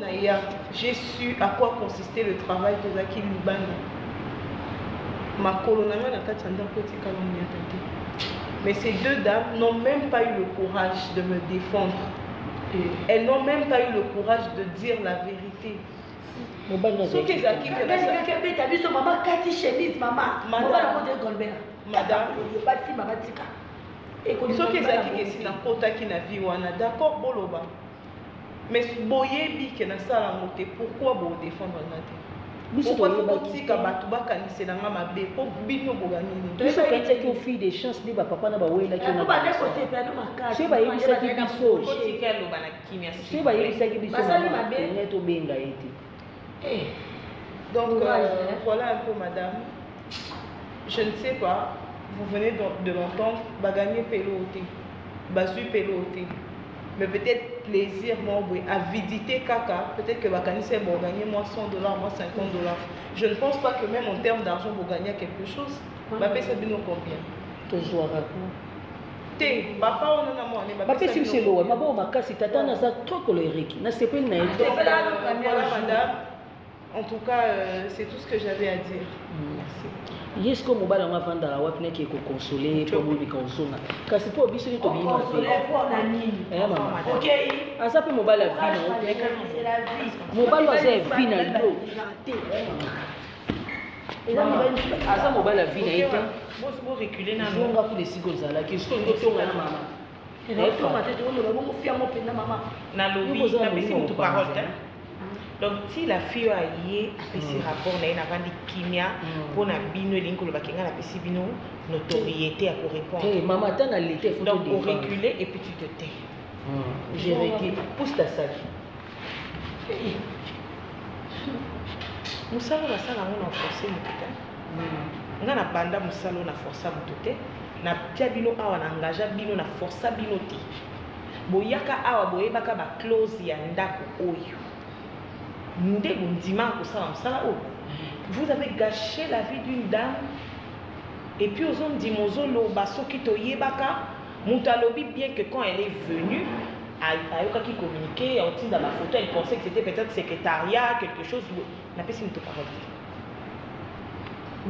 Naya, j'ai su à quoi consistait le travail tozalaki libanda. Makolo na nga na kati ya ndako etikala oniata te. Mais ces deux dames n'ont même pas eu le courage de me défendre. Elles n'ont même pas eu le courage de dire la vérité. Soki ezalaki ke beta biso mama kati chemise mama mobali yango te Goldberg. Madame, basi mama tika. Soki ezalaki ke esi nakotaki na vie wana, d'accord boloba. Mais boyebi ke nasala yango te, pourquoi bo défendre nga te? Biso Pourquoi faut toyebaki botika te. Bato bakanisela nga mabe po bino boga nini? Biso okanisaki yo fille de chance nde bapapa na bawelaki yo na Yango bande garçon. kosepela no makasi. Soki bayebisaki biso, Botika aloba na kimia, s'il soki vous plaît. bayebisaki biso, Basali mama, mabe. tolingai tobenga ye te. Donc Courage, hein. voilà un peu, madame. Je ne sais pas, vous venez de l'entendre, bagagner pelo te, bazwi pelo te. Mais peut-être plaisir moi boye, avidité kaka, peut-être que bakanisi bo gagner moi 100 $, moi 50 $. Je ne pense pas que même en termes d'argent vous gagnez quelque chose. Bapesa bino combien? Tozwaka ku Te, papa wana na mwana bapesi biso elowa maboko makasi. Tata naza trop colérique, nasepeli na ye te. Sepela no premier Voilà, jour. madame. En tout cas, c'est tout ce que j'avais à dire. Merci. Ye sikoyo mobali yango avandaka wapi? Naki ekokonsole ye mpo bomika ozonga, kasi mpo biso nde tobimi mabe. Okonsole mpo na nini? Eh, mama. Okei. Aza mpe mobali ya vie na yo te. C'est la vie. Mobali oyo aza ya vie na yo. Eza mobali mosusu. Aza mobali ya vie na ye te. Boreculer nano. Zonga kuna esika ozalaki, soki olingi otonga na mama. Tonga te, tokoloba bongo fiango mpenza mama. Nalobi, Yo kozala napesi molimo motu parole te. mopanzi. Donc ti la fille oyo aye apesi rapport na ye, navandi kimia mpo na bino. Elingi kolobaki ngai napesi bino notoriété ya korépondre. Te mama, ata na leta, il faut Donc todéfendre. oreculer et puis tu te tais. Je recule, pousse ta sac. Mosala oyo nasala yango na force motu te. Nga na banda mosala oyo na força moto te. Natia bino awa, na engagea bino, na força bino te. Boyaka awa, boyebaka baclause ya ndako oyo nde bondimaka kosala mosala oyo. Vous avez gâché la vie d'une dame et puis ozondima, ozoloba soki toyebaka. Moto alobi bien que quand elle est venue, ayokaki communiqué, aotinda bafoto, elle pensait que c'était peut-être secrétariat, quelque chose. Napesi moto parole te.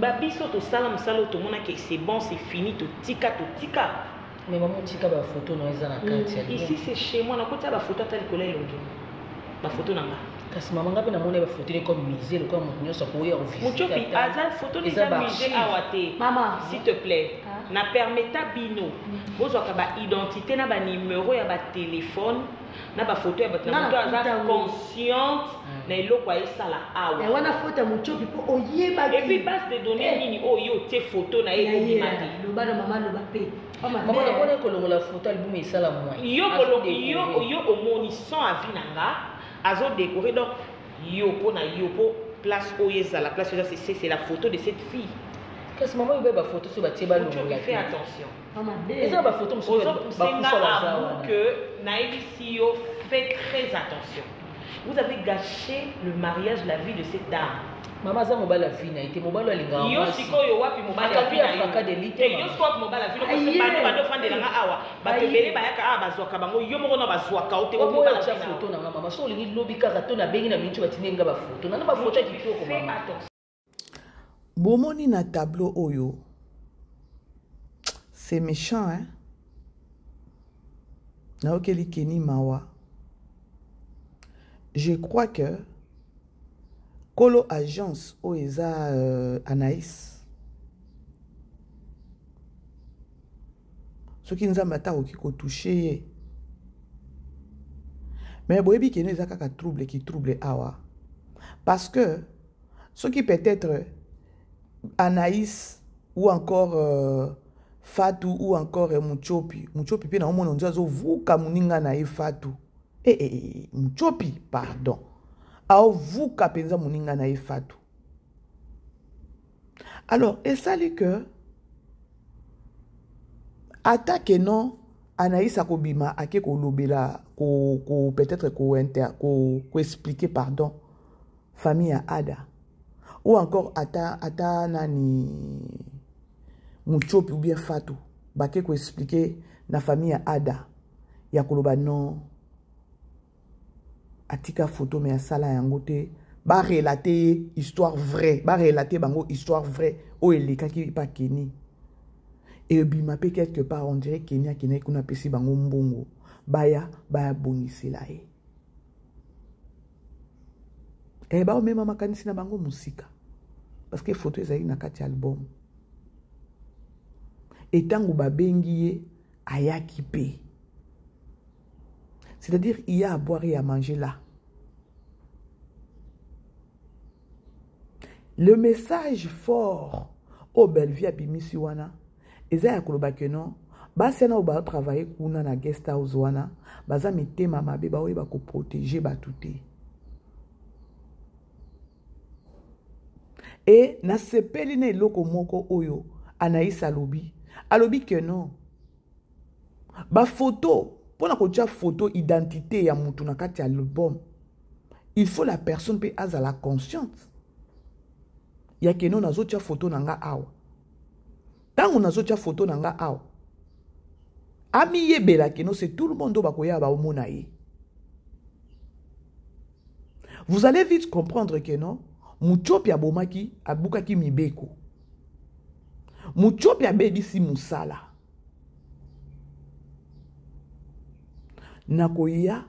Babiso tosala mosala oyo, tomonaki c'est bon, c'est fini, totika, totika. Mais mama, otika bafoto na yo eza na kati ya Ici, c'est chez moi. Nakotia bafoto ata likolo ya elongi, bafoto na nga. Kasi mama, nga mpe namoni bafoto ne comme musée, lokola moto nyonso akoya. Mutiopi aza foto Eza eza musée baarchive. Awa te. Mama. S'il te plaît. Ah. Na permeta bino bozwaka baidentité na banimero ya batelefone na bafoto ya bato na Nga moto nakuta aza yango. consciente na eloko ayesala awa. Ya wana faute ya Mutiopi mpo oyebaki. Et puis base de données Eh. nini oyo otie foto na ye Ya ye, ekobima te? loba na mama, loba mpe. Mama, namoni kolongola foto album esala moins. Yo yo omoni sans avis na nga, azodécorer. Donc yo, mpo na yo, mpo place oyo ezala, place oyo eza, c'est la photo de cette fille. Kasi mama, oyo bafoto so batie, balongola. Mutiopi, fais attention. Eza bafoto mosusu. Ozopousse nga bakufa baza à bout wana. que nayebisi yo, fais très attention. Vous avez gâché le mariage, la vie de cette dame. Mama, aza mobali ya vie na ye te, mobali oyo alingaka Yo mwasi. sikoyo wapi mobali ya Akangi vie na yo? afaka de lite, Te, yo mama. sikoyo wapi mobali ya vie na yo? Aye. Bando bando ofandelanga awa, bato Aye. ebele bayaka awa, bazwaka bango. Yo moko na bazwaka o te, wapi Oboya mobali ya otya vie na yo? foto na nga mama, so olingi lobi kaka to nabengi na miniti, batindeli nga bafoto nana, bafoto ya kitoko. Fais Mama. attention. Bomoni na tableau oyo, c'est méchant, hein? Naokeli Keni mawa. Je crois que kolo agence oyo eza Anaïs, soki Nzambe ata akoki kotouche ye. Mais boyebi keno eza kaka trouble qui trouble awa, parce que soki peut-être Anaïs ou encore Fatou ou encore Mutiopi, Mutiopi mpe naomona nzi azovuka moninga na ye Fatou. Eh, eh, eh, Mutiopi, pardon, aovuka mpenza moninga na ye Fatou. Alors esali que ata ke non. Anaïs akobima ake kolobela ko, ko peut-être ko inter ko, ko expliquer pardon famille ya Ada ou encore ata ata nani Muchopi ou bien Fatou bake ko expliquer na famille ya Ada ya koloba non atika photo mais asala yango te ba relater ye histoire vraie ba relater bango histoire vraie oyo elekaki pa Kenny ebima mpe quelque part on dirait Kenny akendaki kuna apesi bango mbongo baya baya bongisela ye e baomema makanisi na bango mosika parce que photo ezalaki na kati ya album etango babengi ye ayaki mpe. C'est-à-dire, il y a à boire et à manger là. Le message fort au Bellevue abimisi wana eza ya koloba que non basi wana oyo batravaille kuna na guest house wana baza mitema mabe baoyeba koprotege bato te. E nasepeli na eloko moko oyo Anaïs alobi, alobi que non bafoto mpo na kotia foto identité ya mutu na kati ya album, il faut la personne mpe azala consciente ya que non nazotia foto na nga awa. Ntango nazotia foto na nga awa, amiyebela que non c'est tout le monde oyo bakoya baomona ye. Vous allez vite comprendre que non, Muchopi abomaki, abukaki mibeko. Muchopi abebisi musala. Nakoya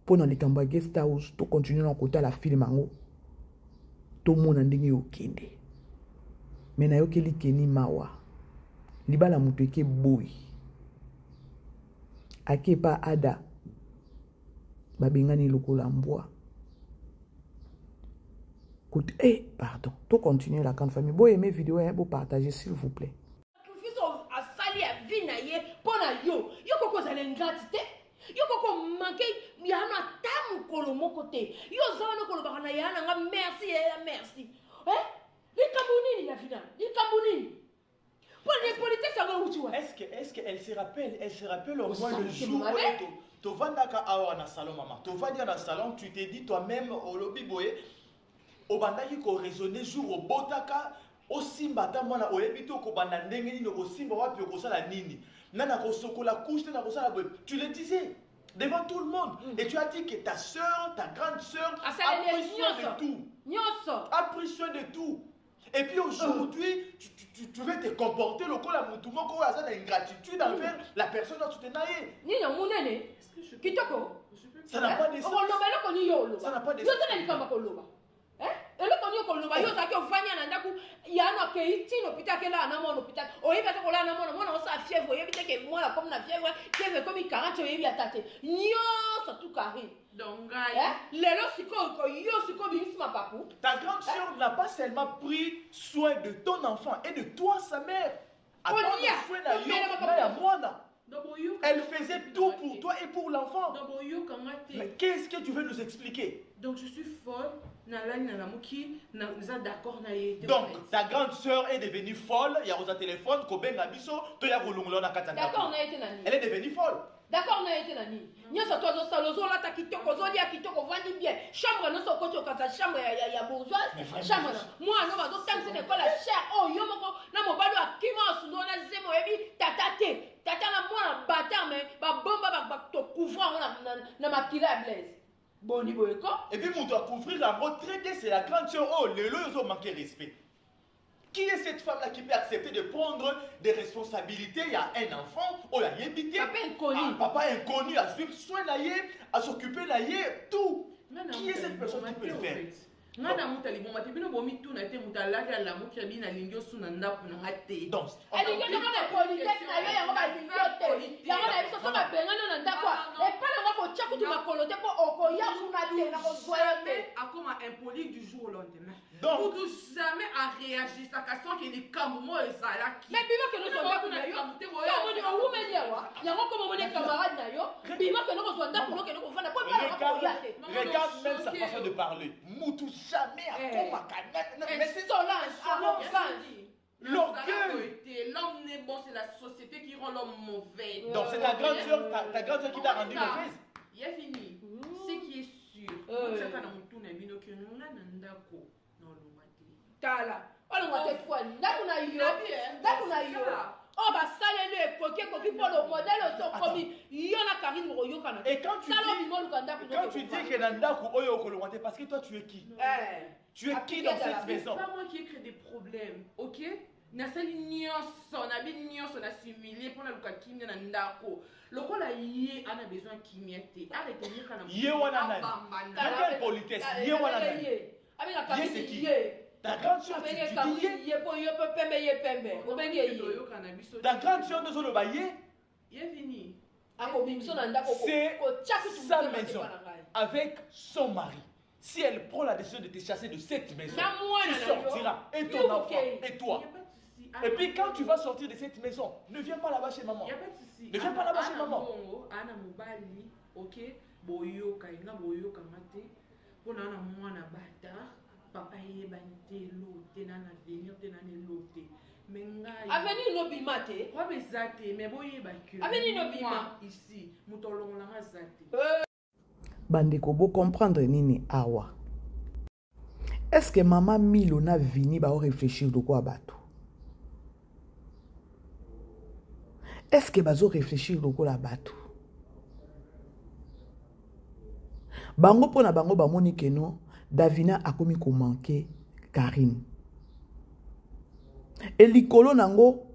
mpo na likambo ya guest house, to continue na kotala film yango, tomona ndenge okende. Mais nayokeli Kenny mawa. Libala moto eke boyi. Ake pa Ada. Babengani lokola mbwa. Écoute, eh, pardon. To continuer la grande famille. Bo aimer vidéo, hein, bo partager s'il vous plaît. Sacrifice asali ya vie na ye mpo na yo. Yo koko ozala ingrate te. Yo koko manque ya na ata mokolo moko te. Yo oza wana kolobaka na ya na nga merci ya merci. Eh? Likambo nini ya vida? Likambo nini? Pour les politesses yango euti wapi? Est-ce que elle se rappelle, elle se rappelle au moins le jour où tovandaka awa na salon mama. Tovandi na salon, tu te dis toi-même olobi boye obandaki ko raisonner jour obotaka osimba ata mwana oyebi te okobanda ndenge nini, okosimba wapi, okosala nini, nani akosokola couche te, nakosala boye. Tu le disais devant tout le monde. Et tu as dit que ta soeur, ta grande soeur a pris soin de tout. A pris soin de tout. Et puis aujourd'hui, tu veux te comporter lokola mutu moko oyo aza na ingratitude envers la personne dont tu te naye. Nini monene? Kitoko. Ça n'a pas de sens. Okoloba eloko nini yo oloba? Ça n'a pas de Yo sens. oza na likambo ya koloba. Eh? Eloko nini okoloba? Yo ozalaki ovandi na ndako, ya na akei ti na hôpital, akelala na mwana hôpital. Oyebi ata kolala na mwana, mwana osala fièvre, oyebi te ke mwana akomi na fièvre, fièvre ekomi 40, oyebi ata te. Nyonso tout carré. Donc, ngai. Eh? Lelo sikoyo, ko yo sikoyo bimisi mapapu. Ta grande sœur n'a pas seulement pris soin de ton enfant et de toi, sa mère. A Kolia, prendre soin na yo, komela makambo na ya nyonso. mwana. Donc, boyoka Elle faisait tout pour toi et pour l'enfant. Donc, boyoka nga te. Mais qu'est-ce que tu veux nous expliquer? Donc, je suis folle. Nalali na lamuki, na za d'accord na ye te, Donc, en fait. ta grande sœur est devenue folle. Il y a Rosa téléphone, Kobenga biso, to ya kolongola na kati ya ndako. D'accord na ye te na nini? Elle est devenue folle. D'accord na ye te na nini? Nyonso to azosala, ozolata kitoko, ozolia kitoko, ovandi bien. Chambre nyonso okoti okata chambre ya bourgeoise. Mais vraiment, Chambre na mwana oyo bazotangisa na école ya cher. Oyo yo moko na mobali oyo akima asundo na zemo, oyebi tata te. Tata na mwana bâtard, mais ba bomba ba to couvrir yango na makila ya Blaise. Boni boye ko? Et puis moto a couvrir yango très bien, c'est la grande sœur. Oh, lelo yo manquer respect. Qui est cette femme-là qui peut accepter de prendre des responsabilités? Il y a un enfant, oh, il y a yébité. Papa inconnu. Ah, papa inconnu, à suivre soin na ye, à s'occuper na ye, tout. Nga na Qui est muta cette personne qui liboma peut le te, en faire? fait. Nga na muta liboma te, bino bomi tuna te, muta alali alamuki, abi nalingi osuna ndako na nga te. Donc, Alingi ozo mona politesse na yo, yango balingi yo te. Yango na biso so babengani yo na ndako, epai na nga kotia kutu makolo te mpo okoya kuna te, na kozwa yo te. Jamais akoma impoli du jour au lendemain. Donc, mutu jamais a réagi saka sans que likambo moko ezalaki. Mais bima kende kozwa ndako na yo. So omoni owumeli awa, yango koma omoni camarade na yo, bima kende kozwa ndako, okende kovanda, po epai na nga koya te. Regarde même sa façon de parler. Mutu jamais akoma kanana. Mais c'est Insolence, arrogance. L'orgueil. L'homme n'est bon, c'est la société qui rend l'homme mauvais. Donc c'est ta grande soeur, ta, ta grande soeur qui t'a rendu mauvaise. Il y a fini. Ce qui est sûr, otiaka na motu na bino ke nga na ndako na olongwa te. Tala, olongwa te kwa ndako na yo, ndako na yo. Oyo basaleli ekoki ekoki mpo lo modèle osi okomi yo na Karine mokoyokana. Et quand tu Sala dis, obima oluka ndako quand tu dis que na ndako oyo okolongwa te parce que toi tu es qui? Eh. Tu es qui dans cette maison? C'est pas moi qui ai créé des problèmes, ok? Nasali nyonso, nabi nyonso, nasimulie mpona luka kimia na ndako. Lokola ye ana besoin kimia te, aretenir kaka na Ye wana nani? abambana. Na quelle politesse? Ye wana nani? Abenga Ye Karine c'est qui? ye. Ta grande soeur, tu, Abenge tu dis Karine ye? ye po yo pe pembe ye pembe. Obenge ye. Toyoka na biso. Ta grande soeur nozoloba ye? Ye fini. Akobimisa na ndako C'est kotia kutu sa motema te maison mpa na ngai. avec son mari. Si elle prend la décision de te chasser de cette maison, Na mwana tu na yo. sortiras. Et ton Yo enfant, okei. et toi. Y a pas de souci. Et puis quand tu vas sortir de cette maison, ne viens pas là-bas chez maman. Y a pas de souci. Ne viens pas là-bas chez Ana maman. mbongo, ana mobali, ok? Boyoka, nga boyoka nga te. Pona ana mwana bâtard, papa yebani te elo te, na na avenir te, na na elo te. Mais ngai Avenir no bima te. Robe eza te, mais boyeba que Avenir no bima. moi, ici, moto alongolanga aza te. Bandeko, bo comprendre nini awa? Est-ce que mama Milo na Vini ba réfléchir de quoi bato? Est-ce que bazo réfléchir de quoi bato? Bango pona bango ba moni que non, Davina akomi ko manquer Karine. Et likolo nango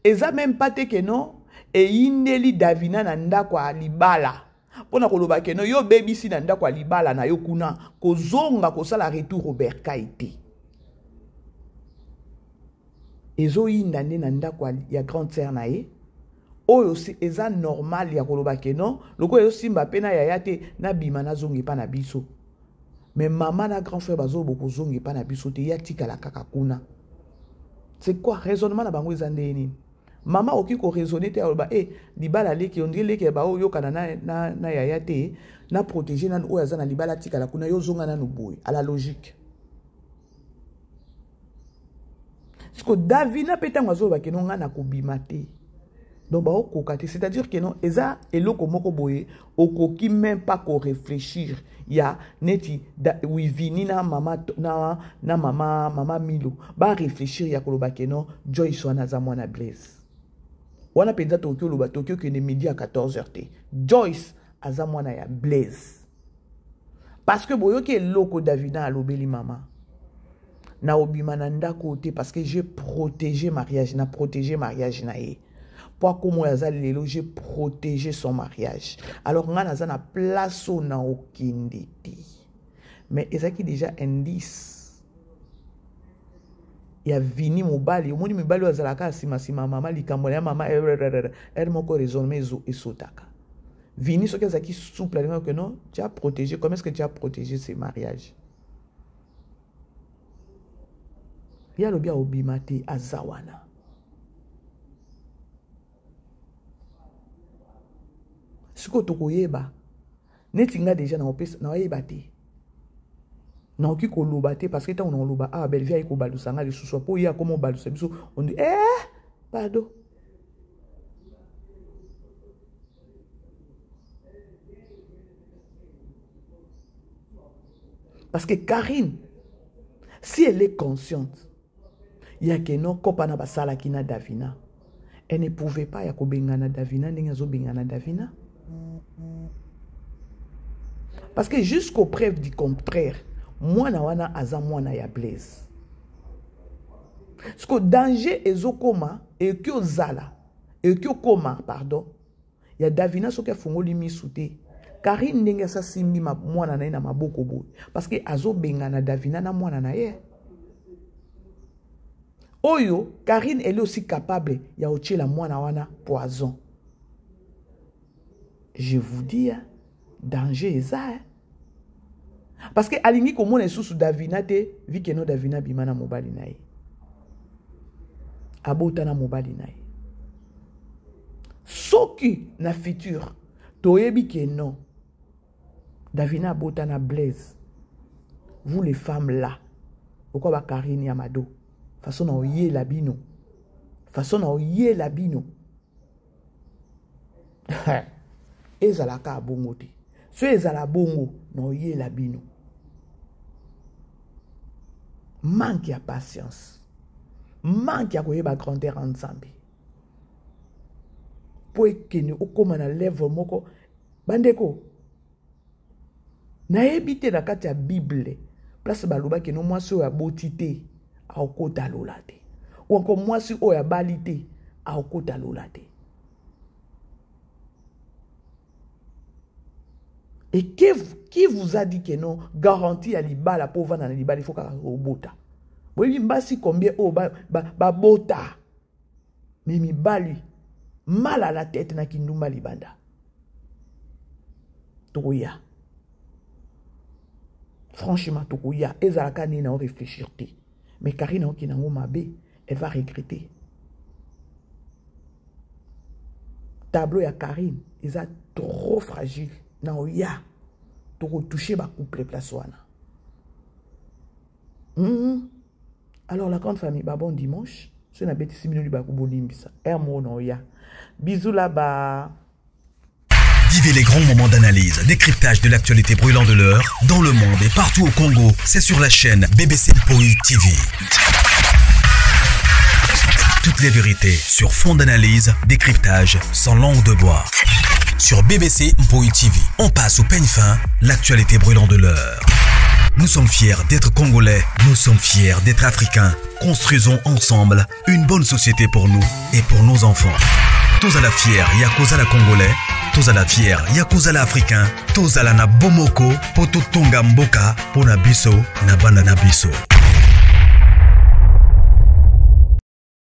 eza même pas te que non, e yindeli Davina na ndako ya libala. Pona koloba ke no yo bebisi na ndako ya libala na yo kuna kozonga kosala retour au bercail te. Ezoyinda nde na ndako ya grande sœur na ye. Oyo si eza normal ya koloba ke non, lokola ezosimba pe na yaya te, na bima nazonga epa na biso. Mais mama na grand frère bazo bokozonga epa na biso te, ya tikala kaka kuna. C'est quoi raisonnement na bango eza ndenge nini? Mama oki ko raisonner te aloba, eh, libala leki, on dirait leki ba oyo kana na, na, na yaya te, na protéger nanu oyo aza na libala tikala kuna, yo zonga nanu boye, à la logique. Siko Davina pe tango azoba ke non nga na kobima te. Donc ba okoka te, c'est-à-dire que non eza eloko moko boye, okoki même pas ko réfléchir ya neti da, oui, Vini na mama na, na mama, mama Milo ba réfléchir ya koloba ke non Joyce wana aza mwana Blaise. Wana penza tokoki oloba, tokoki okende midi à quatorze heures te. Joyce aza mwana ya Blaise. Parce que boyoki eloko Davina alobeli mama. Na obima na ndako te parce que j'ai protégé mariage, na protégé mariage na ye. Po akomo ya za lelo, j'ai protégé son mariage. Alors nga naza na place oyo na okende te. Mais ezalaki déjà indice ya Vini mobali, omoni mobali oyo azalaka ya nsima nsima mama likambo ya mama, er moko raisonnement esotaka. Vini soki azalaki souple, alingaki que non, tu as protégé, comment est-ce que tu as protégé ce mariage? Ya lobi obima te azawana. Siko tokoyeba neti nga déjà na opesa na oyeba te. Na oki koloba te parce que tango na oloba, ah, Bellevue ayi kobalusa nga lisusu, po ye akoma obalusa biso, on dit, eh, pardon. Parce que Karine, si elle est consciente, il y a que non, kopa na basala ki na Davina. Elle ne pouvait pas ya kobenga na Davina, ndenge azo benga na Davina. Parce que jusqu'au preuve du contraire, mwana wana aza mwana ya Blaise. Ce que danger ezokoma, et que ozala, et que okoma, pardon, ya Davina soki afungoli misu te. Karine ndenge asa simbi mwana na ye na maboko boye. Parce que azo benga na Davina na mwana na ye. Oyo, Karine, elle est aussi capable ya otiela mwana wana poison. Je vous dis, hein, danger eza, hein. Parce que alingi komona lisusu Davina te, vi que no Davina bima na mobali na ye. Abota na mobali na ye. Soki na futur, toyebi que non. Davina abota na Blaise. Vous les femmes là, pourquoi ba Karine Yamado? Façon na oyela bino. Façon na oyela bino. Ezala ka bongo te. So ezala bongo na oyela bino. Manque ya patience. Manque ya koyeba grandeur ya Nzambe. Po ekende okoma na level moko bandeko nayebi te na kati ya bible place balobaki no mwasi oyo aboti te akokota lola te ou encore mwasi oyo abali te akokota lola te. Et qui vous a dit que non, garantie ya libala po ovanda na libala il faut kaka obota? Boyebi mbasi combien oyo babota ba, ba mais mibali mal à la tête na kindumba libanda. Tokoya. Franchement, tokoya. Ezalaka nini na réfléchir te. Mais Karine okina ngo mabe, elle va regretter. Tableau ya Karine eza trop fragile. Na oya toko toucher ba couple place wana. Alors la grande famille, ba bon dimanche. Ce na betisi bino libaku bolimbisa. Er mo na oya. Bisous là-bas. Vivez les grands moments d'analyse, décryptage de l'actualité brûlante de l'heure, dans le monde et partout au Congo. C'est sur la chaîne BBC Mpoi TV. Toutes les vérités sur fond d'analyse, décryptage, sans langue de bois. Sur BBC Mpoi TV, on passe au peigne fin l'actualité brûlante de l'heure. Nous sommes fiers d'être Congolais, nous sommes fiers d'être Africains. Construisons ensemble une bonne société pour nous et pour nos enfants. Tous à la fière, Yakuza la Congolais, tous à la fière, Yakuza la Africain, tous à la na Bomoko, Poto Tonga Mboka, Pona Biso, na Banda na Biso.